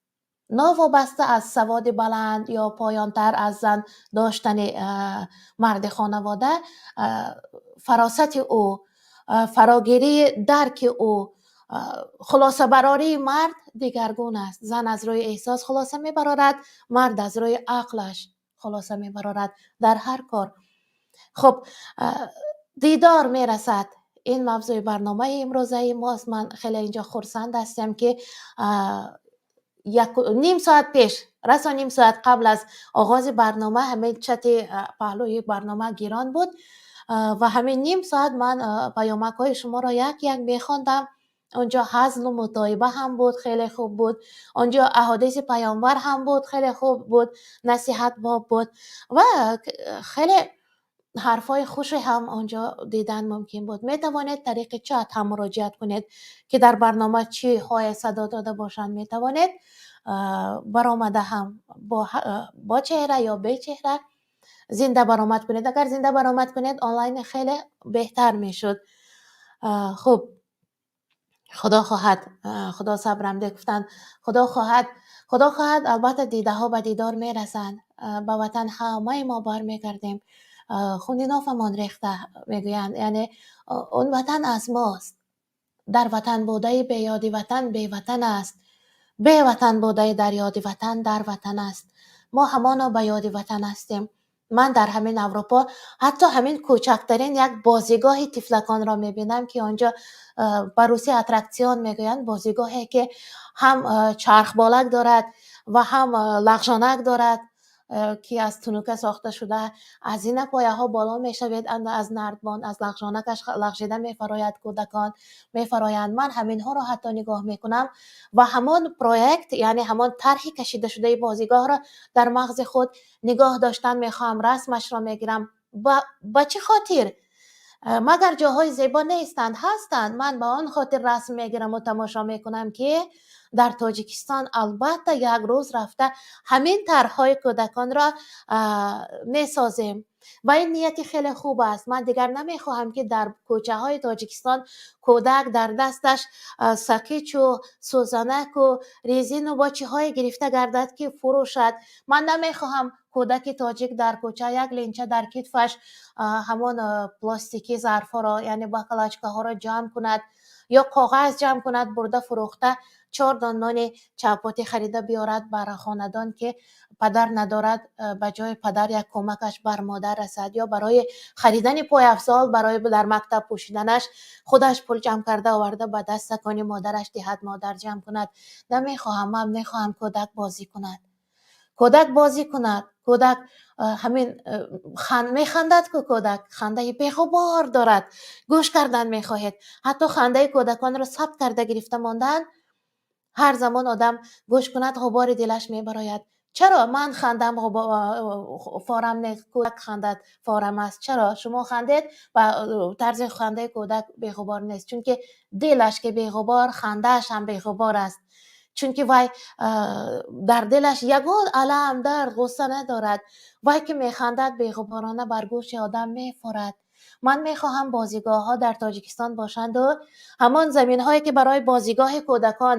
Новобаста аз саводи баланд ё поёнтар аз зан доштани марди хонавода, фаросати ӯ, фарогирии дарки ӯ, хулосабарории мард дигаргун аст. Зан аз рӯи эҳсос хулоса мебарорад, мард аз рӯи ақлаш хулоса мебарорад дар ҳар кор. Хуб, дидор мерасад. Ин мавзӯи барномаи имрӯзаи мост. Ман хеле инҷо хурсанд ҳастам, ки ним соат пеш, расо ним соат қабл аз оғози барнома, ҳамин чати паҳлӯи барнома гирон буд ва ҳамин ним соат ман паёмакҳои шуморо як як мехондам. Онҷо ҳазлу мутоиба ҳам буд, хеле хуб буд. Онҷо аҳодиси паёмбар ҳам буд, хеле хуб буд, насиҳатбоб буд ва хеле ҳарфҳои хуше ҳам онҷо дидан мумкин буд. Метавонед тариқи чат ҳам муроҷиат кунед, ки дар барнома чиҳое садо дода бошанд. Метавонед баромада ҳам бо чеҳра ё бечеҳра зинда баромад кунед. Агар зинда баромад кунед, онлайн хеле беҳтар мешуд. Хуб, худо хоҳад, худо сабрам де, гуфтанд. Худо хоҳад, худо хоҳад, албатта дидаҳо ба дидор мерасанд. Ба ватан ҳамаи мо бармегардем. Хуни нофамон рехта, мегӯянд, яъне он ватан аз мост. Дар ватан будаи беёди ватан беватан аст, беватан будаи дар ёди ватан дар ватан аст. Мо ҳамоно ба ёди ватан ҳастем. Ман дар ҳамин Аврупо ҳатто ҳамин кӯчактарин як бозигоҳи тифлаконро мебинам, ки онҷо ба русӣ аттракцион мегӯянд, бозигоҳе ки ҳам чархболак дорад ва ҳам лағжонак дорад, ки аз тунука сохта шуда. Аз ина пояҳо боло мешавед, аз нардбон, аз лағжонакаш лағжида мефарояд, кӯдакон мефароянд. Ман ҳаминҳоро ҳатто нигоҳ мекунам ва ҳамон проект, яъне ҳамон тарҳи кашидашудаи бозигоҳро дар мағзи худ нигоҳ доштан мехоҳам, расмашро мегирам. Ба чӣ хотир? Магар ҷоҳои зебо нестанд? Ҳастанд. Ман ба он хотир расм мегираму тамошо мекунам, ки дар Тоҷикистон албатта як рӯз рафта ҳамин тарҳҳои кӯдаконро месозем ва ин нияти хеле хуб аст. Ман дигар намехоҳам, ки дар кӯчаҳои Тоҷикистон кӯдак дар дасташ сақичу сӯзанаку резину бо чиҳое гирифта гардад, ки фурӯшад. Ман намехоҳам кӯдаки тоҷик дар кӯча як ленча дар китфаш, ҳамон пластики зарфҳоро, яъне баклажкаҳоро ҷамъ кунад ё коғаз ҷамъ кунад, бурда фурӯхта, чор дон нони чапотӣ харида биёрад бар хонадон, ки падар надорад, ба ҷои падар як кӯмакаш бар модар расад, ё барои харидани пойафзол барои дар мактаб пӯшиданаш худаш пул ҷамъ карда оварда ба даст сакони модараш диҳад, модар ҷамъ кунад. Намехоҳам. Ман мехоҳам кӯдак бозӣ кунад, кӯдак бозӣ кунад. Кӯдак ҳамин механдад ку, кӯдак хандаи беғубор дорад, гӯш кардан мехоҳед. Ҳатто хандаи кӯдаконро сабт карда гирифта мондан, ҳар замон одам гӯш кунад, ғубори дилаш мебарояд. Чаро ман хандам форам не, кӯдак хандад форам аст? Чаро шумо хандед ва тарзи хандаи кӯдак беғубор нест? Чунки дилаш ки беғубор, хандааш ҳам беғубор аст, чунки вай дар дилаш ягон алам, дард, ғусса надорад. Вай ки механдад, беғуборона бар гӯши одам мефорад. Ман мехоҳам бозигоҳҳо дар Тоҷикистон бошанду ҳамон заминҳое, ки барои бозигоҳи кӯдакон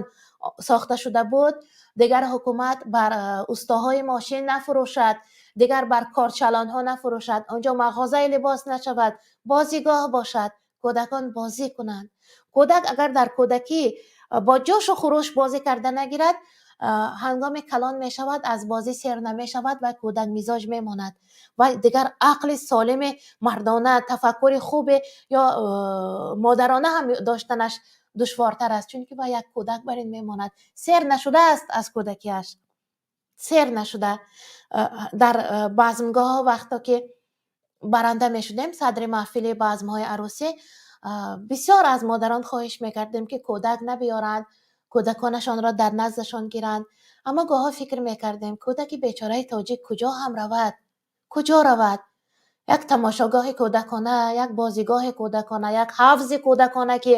сохта шуда буд, дигар ҳукумат бар устоҳои мошин нафурӯшад, дигар бар корчалонҳо нафурӯшад, онҷо мағозаи либос нашавад, бозигоҳ бошад, кӯдакон бозӣ кунанд. Кӯдак агар дар кӯдакӣ бо ҷӯшу хуруш бозӣ карда нагирад, ҳангоми калон мешавад, аз бозӣ сер намешавад ва кӯдак мизоҷ мемонад ва дигар ақли солими мардона, тафаккури хубе ё модарона ҳам доштанаш душвортар аст, чунки ва як кӯдак бар ин мемонад, сер нашудааст аз кӯдакиаш, сер нашуда. Дар базмгоҳҳо вақто ки баранда мешудем, садри маҳфили базмҳои арӯсӣ, бисёр аз модарон хоҳиш мекардем, ки кӯдак набиёранд, кӯдаконашонро дар наздашон гиранд. Аммо гоҳҳо фикр мекардем, кӯдаки бечораи тоҷик куҷо ҳам равад, куҷо равад? Як тамошогоҳи кӯдакона, як бозигоҳи кӯдакона, як ҳавзи кӯдакона, ки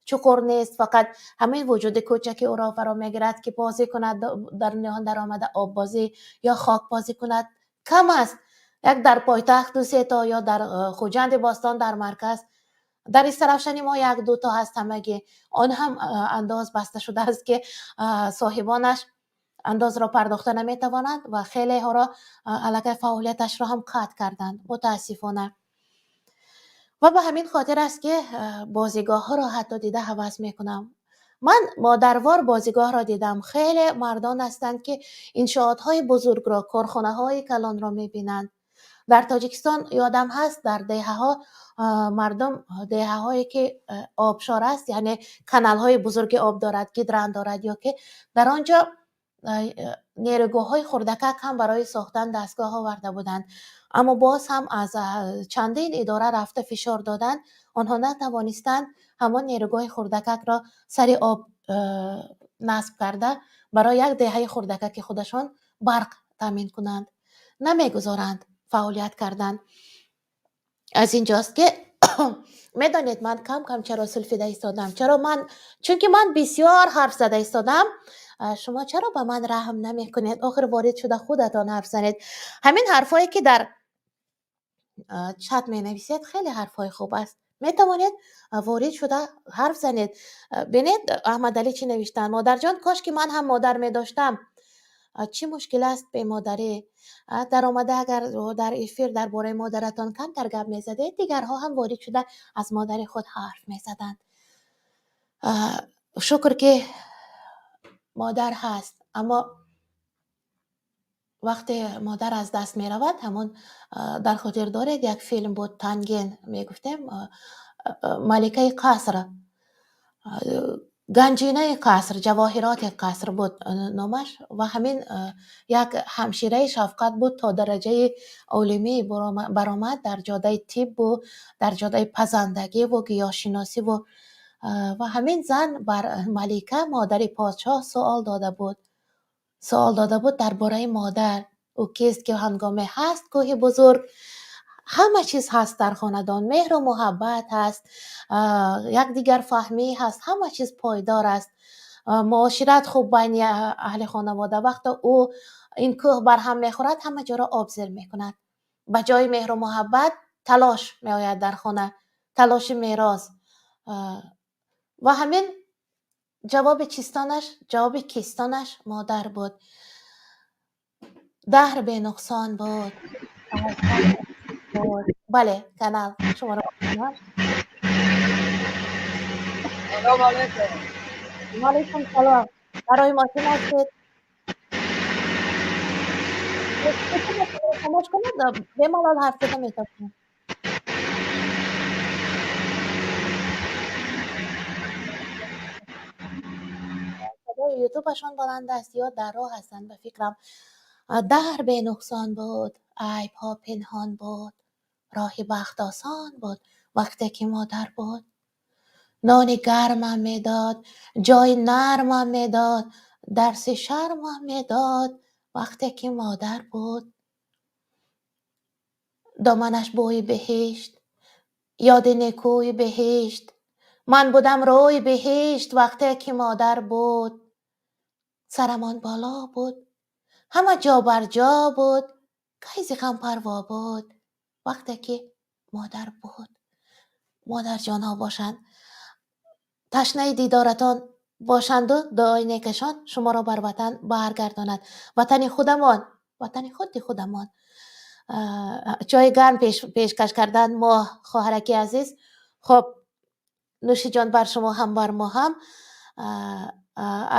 чуқур нест, фақат ҳамин вуҷуди кӯчаки ӯро фаро мегирад, ки бозӣ кунад, дар ниҳон даромада оббозӣ ё хокбозӣ кунад, кам аст. Як дар пойтахт ду се то ё дар Хуҷанди бостон дар марказ. Дар Истаравшани мо як дуто ҳаст ҳамагӣ, он ҳам андоз баста шудааст, ки соҳибонаш андозро пардохта наметавонанд ва хелеҳоро аллакай фаъолияташро ҳам қатъ карданд, мутаассифона. Ва ба ҳамин хотир аст, ки бозигоҳҳоро ҳатто дида ҳавас мекунам. Ман модарвор бозигоҳро дидам. Хеле мардон ҳастанд, ки иншоотҳои бузургро, корхонаҳои калонро мебинанд. Дар Тоҷикистон ёдам ҳаст, дар деҳаҳо мардум, деҳаҳое ки обшор аст, яъне каналҳои бузурги об дорад, гидрант дорад, ё ки дар он ҷо нерӯгоҳҳои хурдакак ҳам барои сохтан дастгоҳ оварда буданд, аммо боз ҳам аз чандин идора рафта фишор доданд, онҳо натавонистанд ҳамон нерӯгоҳи хурдакакро сари об насб карда, барои як деҳаи хурдакаки худашон барқ таъмин кунанд. Намегузоранд фаъолият кардан. Аз инҷост, ки медонед, ман кам кам чаро сулфида истодам? Чаро ман? Чунки ман бисёр ҳарф зада истодам. Шумо чаро ба ман раҳм намекунед? Охир ворид шуда худатон ҳарф занед. Ҳамин ҳарфҳое, ки дар чат менависед, хеле ҳарфҳои хуб аст. Метавонед ворид шуда ҳарф занед. Бинед, Аҳмадалӣ чӣ навиштанд: «Модарҷон, кош ки ман ҳам модар медоштам. Чӣ мушкил аст бемодарӣ?» Даромада агар дар эфир дар бораи модаратон камтар гап мезадед, дигарҳо ҳам ворид шуда аз модари худ ҳарф мезаданд. Шукр, ки модар ҳаст, аммо вақте модар аз даст меравад, ҳамон дар хотир доред, як филм буд, Танген мегуфтем, маликаи қаср, ганҷинаи қаср, ҷавоҳироти қаср буд номаш. Ва ҳамин як ҳамшираи шафқат буд, то дараҷаи олимӣ баромад дар ҷодаи тиббу дар ҷодаи пазандагиву гиёҳшиносиву. Ва ҳамин зан бар малика, модари подшоҳ, суол дода буд, суол дода буд дар бораи модар. Ӯ кист, ки ҳангоме ҳаст кӯҳи бузург, ҳама чиз ҳаст дар хонадон, меҳру муҳаббат ҳаст, якдигарфаҳмӣ ҳаст, ҳама чиз пойдор аст, муошират хуб байни аҳли хонавода, вақто ӯ ин кӯҳ барҳам мехӯрад, ҳама ҷоро об зер мекунад. Ба ҷои меҳру муҳаббат талош меояд дар хона, талоши мерос. Ва ҳамин ҷавоби чистонаш, ҷавоби кистонаш модар буд. Даҳр бенуқсон буд. Бале, канал шуморо. Салом алейкум. Ваалайкум салом. Барои мошин ҳастед? Хомӯш кунед, бемалол ҳарф зада метавонед. Садои ютубашон баланд аст ё дар роҳ ҳастанд, ба фикрам. Даҳр бенуқсон буд, айбҳо пинҳон буд, роҳи бахт осон буд, вақте ки модар буд. Нони гармам медод, ҷои нармам медод, дарси шармам медод, вақте ки модар буд. Доманаш бӯи беҳишт, ёди некӯи беҳишт, ман будам рӯи беҳишт, вақте ки модар буд. Сарамон боло буд, ҳама ҷо бар ҷо буд, кай зи ғам парво буд, вақте ки модар буд. Модарҷонҳо бошанд, ташнаи дидоратон бошанду дуои некашон шуморо бар ватан баргардонад. Ватани худамон, ватани худи худамон. Чойи гарм пешкаш кардан мо, хоҳараки азиз. Хоб, нӯшиҷон бар шумо ҳам, бар мо ҳам.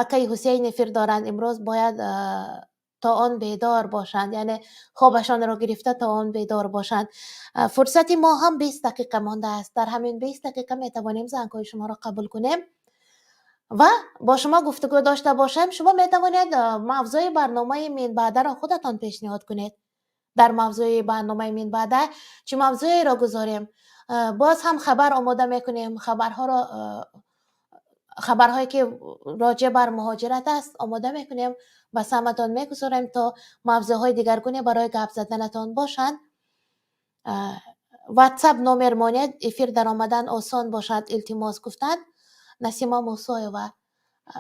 Акаи Ҳусейн эфир доранд имрӯз, бояд то он бедор бошанд, яъне хобашонро гирифта то он бедор бошанд. Фурсати мо ҳам 20 дақиқа мондааст. Дар ҳамин 20 дақиқа метавонем зангҳои шуморо қабул кунем ва бо шумо гуфтугӯ дошта бошем. Шумо метавонед мавзӯи барномаи минбаъдаро худатон пешниҳод кунед. Дар мавзӯи барномаи минбаъда чӣ мавзӯеро гузорем? Боз ҳам хабар омода мекунем, хабарҳоро, хабарҳое ки роҷеъ бар муҳоҷират аст, омода мекунем, ба самъатон мегузорем, то мавзӯъҳои дигаргуне барои гап заданатон бошанд. Ватсап номер монед, эфир даромадан осон бошад, илтимос, гуфтанд Насима Мусоева.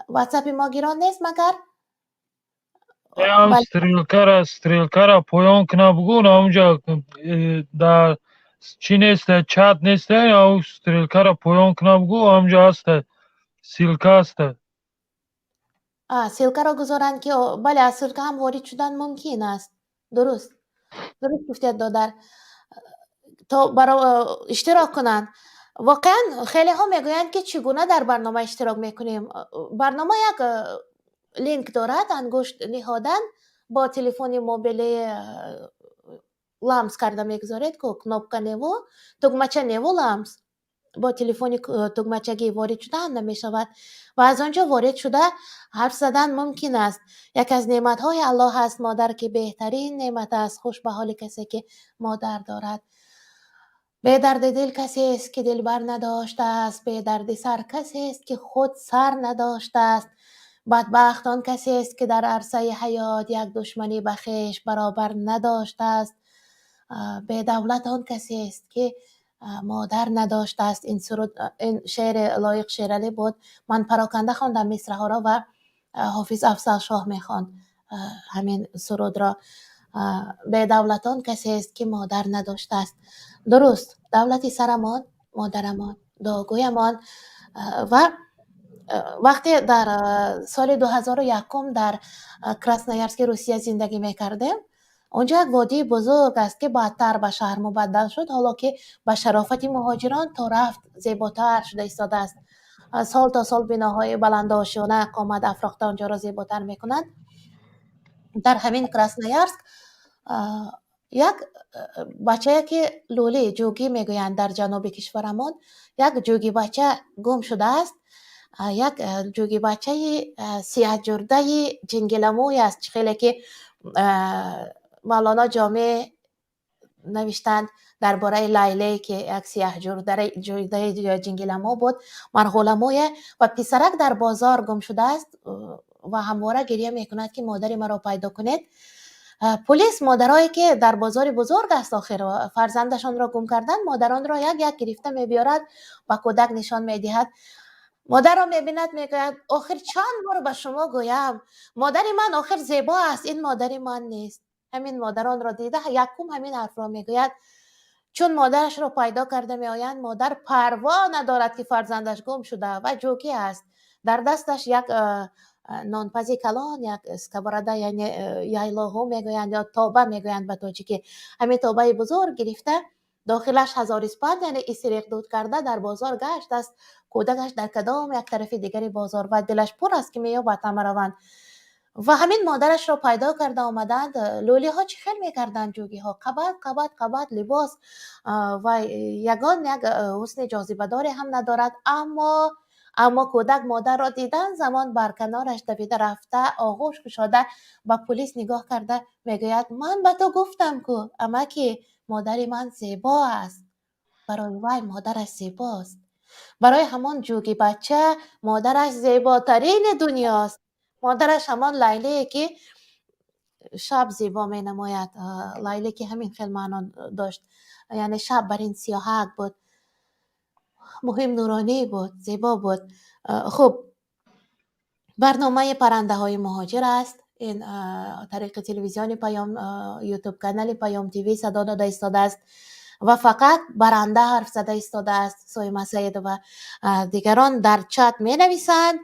Ватсапи мо гирон нест магар? Стрелкара, стрелкара поён куна, бугӯ, ҳамунҷа дар Чӣ неста, чат неста, ав стрелкаро поён кунам, гу ҳамҷо ҳаста, ссылка ҳаста. Ссылкаро гузоранд, ки бале, аз ссылка ҳам ворид шудан мумкин аст. Дуруст. Дуруст гуфтед, додар. То баро иштирок кунанд. Воқеан, хелеҳо мегӯянд, ки чӣ гуна дар барнома иштирок мекунем. Барнома як линк дорад, ангушт ниҳодан бо телефони мобилӣ ламс карда мегузоред, ку кнопка неву, тугмача неву, ламс бо телефони тугмачагӣ ворид шудан намешавад ва аз он ҷо ворид шуда ҳарф задан мумкин аст. Яке аз неъматҳои Аллоҳ аст модар, ки беҳтарин неъмат аст. Хуш ба ҳоли касе, ки модар дорад. Бедарди дил касест, ки дилбар надоштааст, бедарди сар касест, ки худ сар надоштааст. Бадбахт он касест, ки дар арсаи ҳаёт як душманӣ ба хеш баробар надоштааст. Бедавлат он касест, ки модар надоштааст. Ин суруд, ин шеъри Лоиқ Шералӣ буд. Ман пароканда хондам мисраҳоро ва Ҳофиз Афзалшоҳ мехонд ҳамин сурудро. Бедавлат он касест, ки модар надоштааст. Дуруст, давлати сарамон модарамон, дуогӯямон. Ва вақте дар соли 2001 дар Красноярски Русия зиндагӣ мекардем, он ҷо як водии бузург аст, ки баъдтар ба шаҳр мубаддал шуд, ҳоло ки ба шарофати муҳоҷирон то рафт зеботар шуда истодааст. Сол то сол биноҳои баландошёна қомат афрохта онҷоро зеботар мекунанд. Дар ҳамин Красноярск як бачае, ки лӯлӣ, ҷугӣ мегӯянд дар ҷануби кишварамон, як ҷугӣ бача гум шудааст. Як ҷугӣ бачаи сиёҳҷурдаи ҷингиламӯй аст, чӣ хеле ки Мавлоно Ҷомӣ навиштанд дар бораи Лайле, ки як сиёҳҷурдаи ҷингиламӯ буд, марғуламӯе. Ва писарак дар бозор гум шудааст ва ҳамвора гирья мекунад, ки модари маро пайдо кунед. Полис модарое, ки дар бозори бузург аст, охир фарзандашонро гум карданд, модаронро як як гирифта мебиёрад, ба кӯдак нишон медиҳад. Модарро мебинад, мегӯяд: «Охир чанд бор ба шумо гӯям, модари ман охир зебо аст, ин модари ман нест». Ҳамин модаронро дида, якум ҳамин ҳарфро мегӯяд. Чун модарашро пайдо карда меоянд, модар парво надорад, ки фарзандаш гум шуда ва ҷӯкӣ аст. Дар дасташ як нонпази калон, як сковорода, яъне яйлоғу мегӯянд ё тоба мегӯянд ба тоҷикӣ, ҳамин тобаи бузург гирифта, дохилаш ҳазорисфанд, яъне исириқ дуд карда, дар бозор гашт аст, кӯдакаш дар кадом як тарафи дигари бозор, ва дилаш пур аст, ки меёбад ҳамараванд. Ва ҳамин модарашро пайдо карда омаданд. Лӯлиҳо чӣ хел мекарданд? Ҷугиҳо қабат, қабат, қабат либос ва ягон як ҳусни ҷозибадоре ҳам надорад, аммо кӯдак модарро дидан замон бар канораш давида рафта, оғӯш кушода, ба пулис нигоҳ карда мегӯяд: «Ман ба ту гуфтам ку, амаки, модари ман зебо аст». Барои вай модараш зебост. Барои ҳамон ҷуги бача модараш зеботарини дунёст. Модараш ҳамон Лайлие, ки шаб зебо менамояд. Лайле, ки ҳамин хел маъно дошт, яъне шаб бар ин сиёҳак буд, муҳим нуронӣ буд, зебо буд. Хуб, барномаи паррандаҳои муҳоҷир аст ин, тариқи телевизиони Паём, Ютуб канали Паём ТВ садо дода истодааст ва фақат баранда ҳарф зада истодааст, Соима Саидова. Дигарон дар чат менависанд,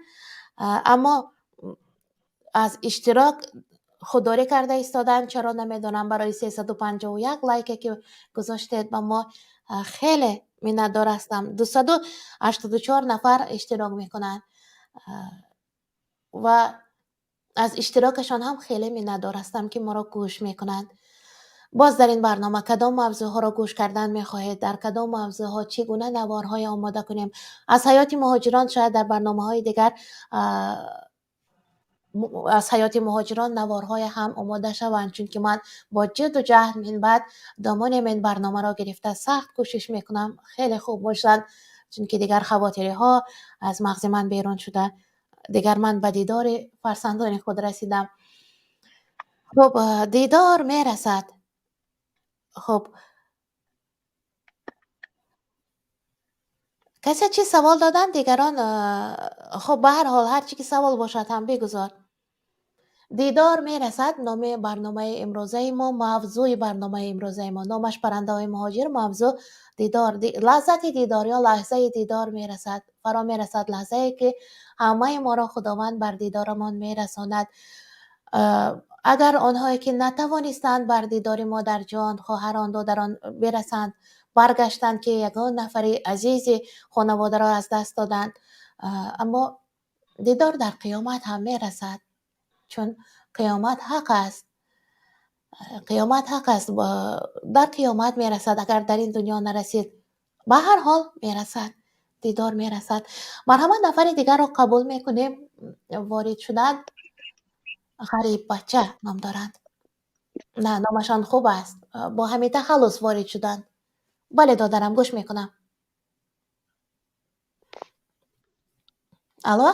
аммо аз иштирок худдорӣ карда истоданд. Чаро, намедонам. Барои 351 лайке, ки гузоштед ба мо, хеле миннатдор ҳастам. 284 нафар иштирок мекунанд ва аз иштирокашон ҳам хеле миннатдор ҳастам, ки моро гӯш мекунанд. Боз дар ин барнома кадом мавзӯъҳоро гӯш кардан мехоҳед, дар кадом мавзӯъҳо чӣ гуна наворҳое омода кунем? Аз ҳаёти муҳоҷирон шояд дар барномаҳои дигар аз ҳаёти муҳоҷирон наворҳое ҳам омода шаванд, чунки ман бо ҷидду ҷаҳд минбаъд домони ин барномаро гирифта сахт кӯшиш мекунам хеле хуб бошад, чунки дигар хавотириҳо аз мағзи ман берун шуда, дигар ман ба дидори фарзандони худ расидам. Хуб, дидор мерасад. Хуб, касе чӣ савол доданд дигарон? Хуб, ба ҳар ҳол, ҳар чӣ ки савол бошад ҳам бигузор. Дидор мерасад номи барномаи имрӯзаи мо, мавзӯи барномаи имрӯзаи мо номаш паррандаҳои муҳоҷир, мавзӯъ дидор, лаззати дидор ё лаҳзаи дидор мерасад, фаро мерасад лаҳзае ки ҳамаи моро Худованд бар дидорамон мерасонад. Агар онҳое ки натавонистанд бар дидори модарҷон, хоҳарон, додарон бирасанд, баргаштанд ки ягон нафари азизи хонаводаро аз даст доданд, аммо дидор дар қиёмат ҳам мерасад, чун қиёмат ҳақ аст. Қиёмат ҳақ аст, дар қиёмат мерасад. Агар дар ин дунё нарасид, ба ҳар ҳол мерасад, дидор мерасад. Марҳамат, нафари дигарро қабул мекунем. Ворид шуданд. Ғариб бача ном доранд. На, номашон хуб аст, бо ҳамин тахаллус ворид шуданд. Бале, додарам, гӯш мекунам. Алло,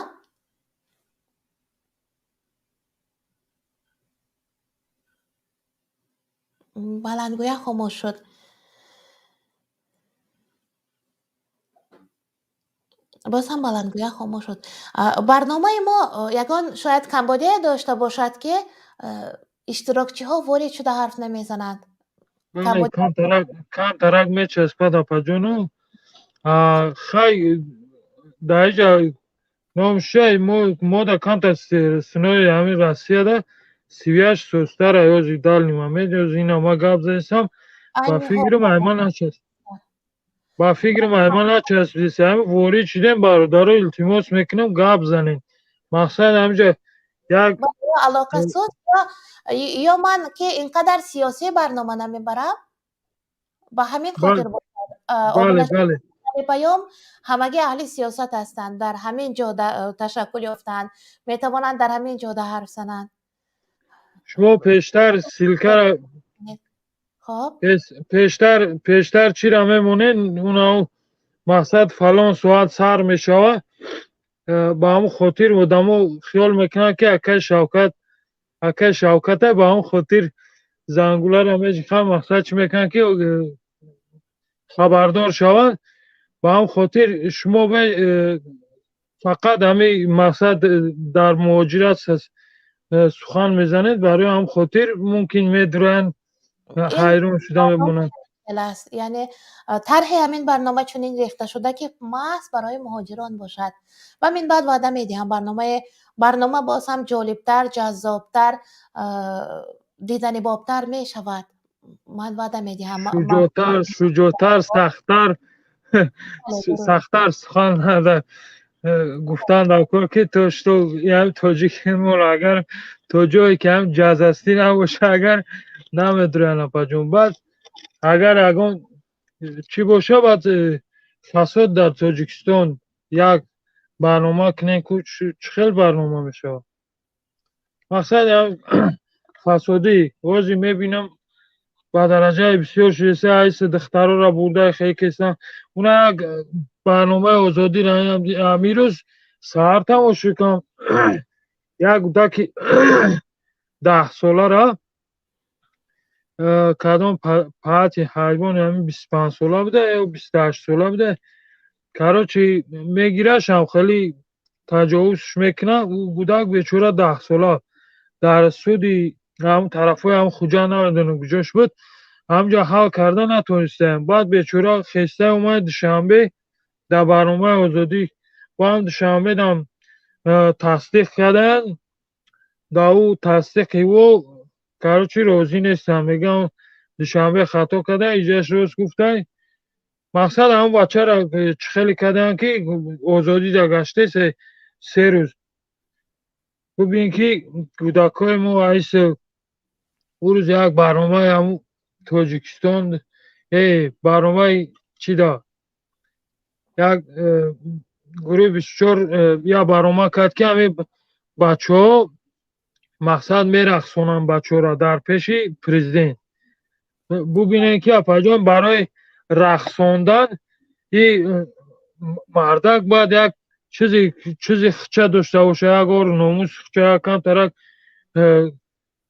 баландгӯя хомӯш шуд. Боз ҳам баландгӯя хомӯш шуд. Барномаи мо ягон шояд камбодия дошта бошад, ки иштирокчиҳо ворид шуда ҳарф намезананд. Камтарак мечаспад, апаҷону. Хай, дар иҷа номшай мода камтар синои ҳамин Россияда сивияш состара ёзи дальний момент ёзи ина ма гап задисам, ба фикрам айман начасп, ба фикрам айман начаспидиса. Ҳамин ворид шудем, бародаро, илтимос мекунам, гап занем. Мақсад ҳаминҷа як алоқасоз ё ман ки ин қадар сиёсӣ барнома намебарам, ба ҳамин хотир бале, бале. Паём ҳамагӣ аҳли сиёсат ҳастанд, дар ҳамин ҷода ташаккул ёфтаанд, метавонанд дар ҳамин ҷода ҳарф зананд. Шумо пештар ссылка ра хоб пештар чира мемонед, уна мақсад фалон соат сар мешава, ба ҳамон хотир одамо хиёл мекунанд, ки акай Шавкат, акай Шавката, ба ҳамон хотир зангулара меҷихан, мақсад чӣ мекунанд, ки хабардор шаванд. Ба ҳамон хотир шумо фақат ҳамин мақсад дар муҳоҷират сухан мезанед, барои ҳамон хотир мумкин медуранд, ҳайрон шуда мемонанд. Аст, яъне тарҳи ҳамин барнома чунин рехта шуда, ки маҳз барои муҳоҷирон бошад. Ва минбаъд ваъда медиҳам, барнома боз ҳам ҷолибтар, ҷаззобтар, диданибобтар мешавад. Ман ваъда медиҳам. Шуҷоътар, шуҷоътар, сахттар, сахттар сухан гуфтан дар кор, ки то что ям тоҷикиморо агар то ҷое ки ҳам ҷазастӣ набоша, агар намедурян, апаҷон. Баъд агар ягон чӣ боша, баъд фасод дар Тоҷикистон як барнома кунем, ку чӣ хел барнома мешавад? Мақсад фасодӣ ҳозир мебинам ба дараҷаи бисёр шудеса, айса духтарора бурда хекесан. Уна як барномаи озодӣ амирӯз саҳар тамошо кардам, як кӯдаки 10-солара кадом паати ҳайвони ҳамин 25-сола буда ё 28-сола буда, короче, мегирашам, хеле таҷовузш мекунад. Ӯ кӯдак бечора 10-сола дар суди ҳамн тарафҳои ҳам Хуҷанд, намедонам куҷош буд, ҳамҷо ҳал карда натонистаем. Баъд бечора хеста омад Душанбе дар барномаи Озодӣ, бо ҳам Душанбедам тасдиқ карданд. Дар ӯ тасдиқи ӯ, короче, розӣ нестам, мегӯям Душанбе хато карда, иҷаш рост гуфтай. Мақсад ҳамн бачаро чӣ хеле карданд, ки озодӣ да гаште 3 рӯз. Бубин, ки кӯдакҳои мо айс ӯ рӯз як барномаи ҳамн Тоҷикистон, барномаи чӣ да як гурӯҳи 24 як барнома кард, ки ҳамин бачаҳо мақсад мерақсонанд бачаҳоро дар пеши президент. Бубинед, ки апаҷон, барои рақсондан и мардак бояд як чизи хича дошта боша, як ору номус хича, як камтарак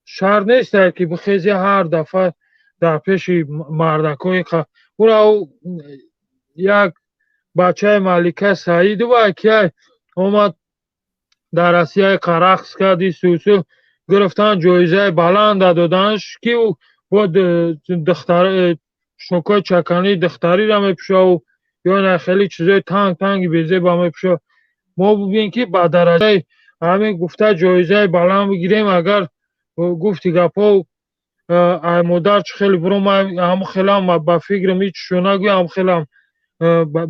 шарт нест, ки бихези ҳар дафъа дар пеши мардакҳои ура. Як бачаи Малика Саидова ки омад дар Россия рақс карди, сусу Гирифтан, ҷоизаи баланда доданаш, ки ӯ бо духтар шокои чакани духтариро мепӯшаву ё на хеле чизои танг танги безеба мепӯша. Мо бубин, ки ба дараҷаи ҳамин гуфта ҷоизаи баланд бигирем, агар гуфти гапҳо, ай модар чӣ хеле буром, ҳамун хелам ба фикрам ҳичшо нагӯям, ҳамун хелам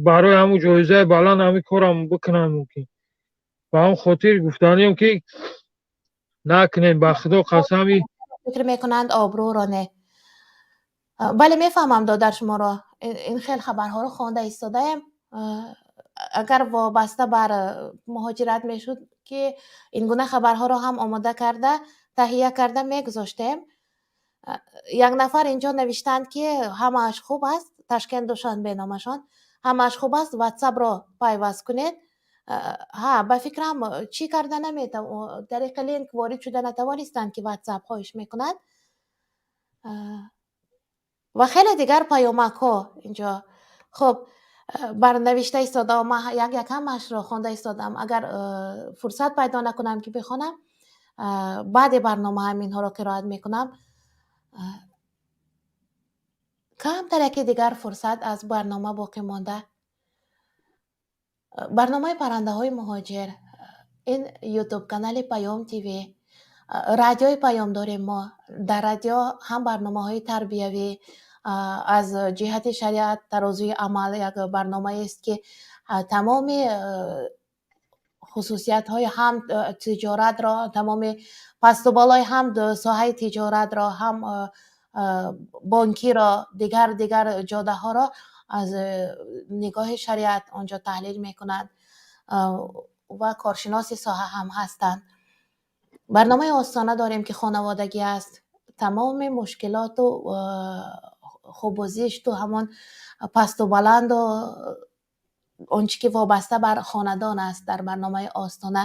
барои ҳамун ҷоизаи баланд ҳамин корам бикунам мумкин. Ба ҳамн хотир гуфтанием, ки накунем, ба Худо қасами. Фикр мекунанд, обрӯро не. Бале, мефаҳмам, додар, шуморо. Ин хел хабарҳоро хонда истодаем. Агар вобаста бар муҳоҷират мешуд, ки ин гуна хабарҳоро ҳам омода карда, таҳия карда мегузоштем. Як нафар инҷо навиштанд, ки ҳамааш хуб аст, Ташкент, Душанбе номашон, ҳамааш хуб аст, Ватсапро пайваст кунед. Ҳа, ба фикрам, чӣ карда наметав, тариқи линк ворид шуда натавонистанд, ки Ватсап хоҳиш мекунад. Ва хеле дигар паёмакҳо инҷо. Хуб, бар навишта истодаам, ман як як ҳамаашро хонда истодам. Агар фурсат пайдо накунам, ки бихонам, баъди барнома ҳаминҳоро қироат мекунам. Камтар яке дигар фурсат аз барнома боқӣ монда. Барномаи «Паррандаҳои муҳоҷир», ин Ютуб канали Паём ТВ, радиои Паём дорем. Мо дар радио ҳам барномаҳои тарбиявӣ аз ҷиҳати шариат, «Тарозуи амал» як барномаест, ки тамоми хусусиятҳои ҳам тиҷоратро, тамоми пасту болои ҳам соҳаи тиҷоратро, ҳам бонкиро, дигар дигар ҷодаҳоро аз нигоҳи шариат онҷо таҳлил мекунанд ва коршиноси соҳа ҳам ҳастанд. Барномаи «Остона» дорем, ки хонаводагӣ аст. Тамоми мушкилоту хубу зишту ҳамон пасту баланду он чӣ ки вобаста бар хонадон аст, дар барномаи «Остона»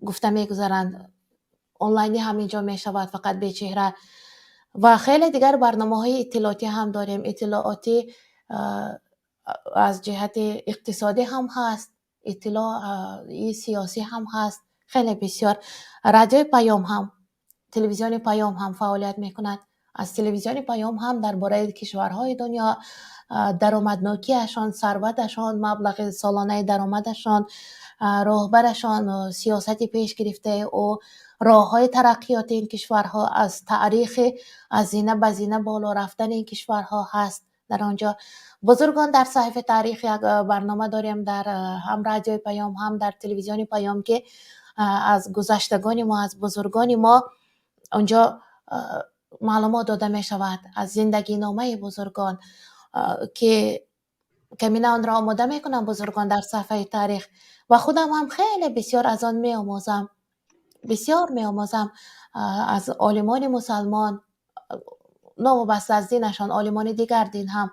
гуфта мегузаранд. Онлайнӣ ҳам инҷо мешавад, фақат бечеҳра. Ва хеле дигар барномаҳои иттилоотӣ ҳам дорем. Иттилоотӣ аз ҷиҳати иқтисодӣ ҳам ҳаст, иттилои сиёсӣ ҳам ҳаст, хеле бисёр. Радиои Паём ҳам, телевизиони Паём ҳам фаъолият мекунад. Аз телевизиони Паём ҳам дар бораи кишварҳои дунё, даромаднокиашон, сарваташон, маблағи солонаи даромадашон, роҳбарашон, сиёсати пеш гирифтаи ӯ, роҳҳои тараққиёти ин кишварҳо, аз таърихи аз зина ба зина боло рафтани ин кишварҳо ҳаст дар он ҷо. «Бузургон дар саҳифаи таърих» як барнома дорем дар ҳам радиои Паём, ҳам дар телевизиони Паём, ки аз гузаштагони мо, аз бузургони мо онҷо маълумот дода мешавад, аз зиндагиномаи бузургон, ки камина онро омода мекунам, «Бузургон дар саҳифаи таърих», ва худам ҳам хеле бисёр аз он меомӯзам, бисёр меомӯзам аз олимони мусалмон, новобаста аз динашон, олимони дигар дин ҳам,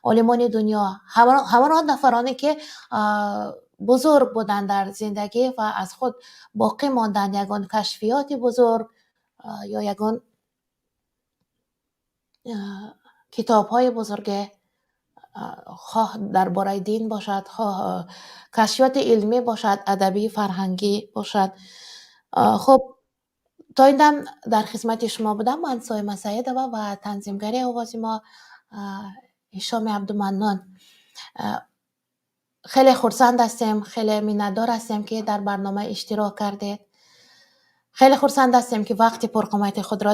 олимони дунё, ҳамон нафароне ки бузург буданд дар зиндагӣ ва аз худ боқӣ монданд ягон кашфиёти бузург ё ягон китобҳои бузурге, хоҳ дар бораи дин бошад, хоҳ кашфиёти илмӣ бошад, адабӣ, фарҳангӣ бошад. Хуб, то ин дам дар хизмати шумо будам ман, Соима Саидова, ва танзимгари овози мо Ҳишоми Абдуманнон. Хеле хурсанд ҳастем, хеле миннатдор ҳастем, ки дар барнома иштирок кардед. Хеле хурсанд ҳастем, ки вақти пурқимати худро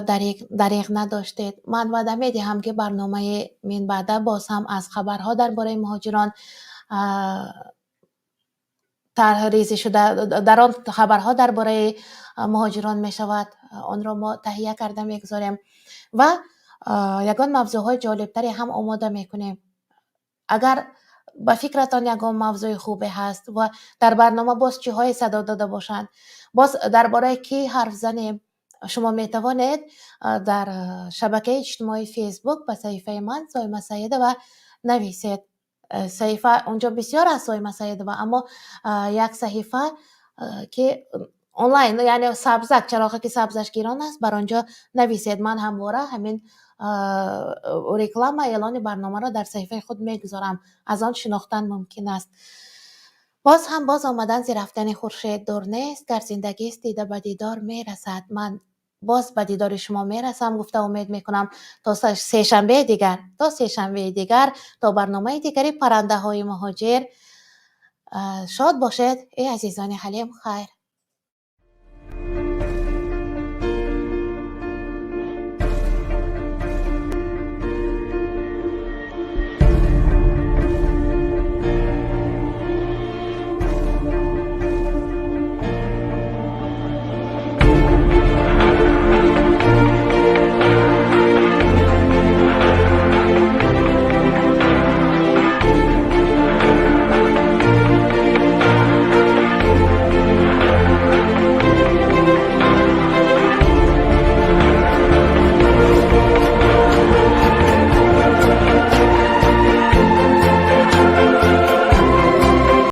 дареғ надоштед. Ман ваъда медиҳам, ки барномаи минбаъда боз ҳам аз хабарҳо дар бораи муҳоҷирон тарҳрезӣ шуда, дар он хабарҳо дар бораи муҳоҷирон мешавад, онро мо таҳия карда мегузорем ва ягон мавзӯъҳои ҷолибтаре ҳам омода мекунем. Агар ба фикратон ягон мавзӯи хубе ҳаст ва дар барнома боз чиҳое садо дода бошанд, боз дар бораи кӣ ҳарф занем, шумо метавонед дар шабакаи иҷтимоии Фейсбук ба саҳифаи ман, Соима Саидова, нависед. Саҳифа онҷо бисёр аст, Соима Саидова, аммо як саҳифа, ки онлайн, яъне сабзак, чароғе ки сабзаш гирон аст, бар он ҷо нависед. Ман ҳамвора ҳамин реклама, эълони барномаро дар саҳифаи худ мегузорам, аз он шинохтан мумкин аст. Боз ҳам боз омадан зи рафтани хуршед дур нест, гар зиндагист, дида ба дидор мерасад. Ман боз ба дидори шумо мерасам, гуфта умед мекунам. То сешанбеи дигар, то сешанбеи дигар, то барномаи дигари «Паррандаҳои муҳоҷир». Шод бошед, эй азизони ҳалим. Хайр.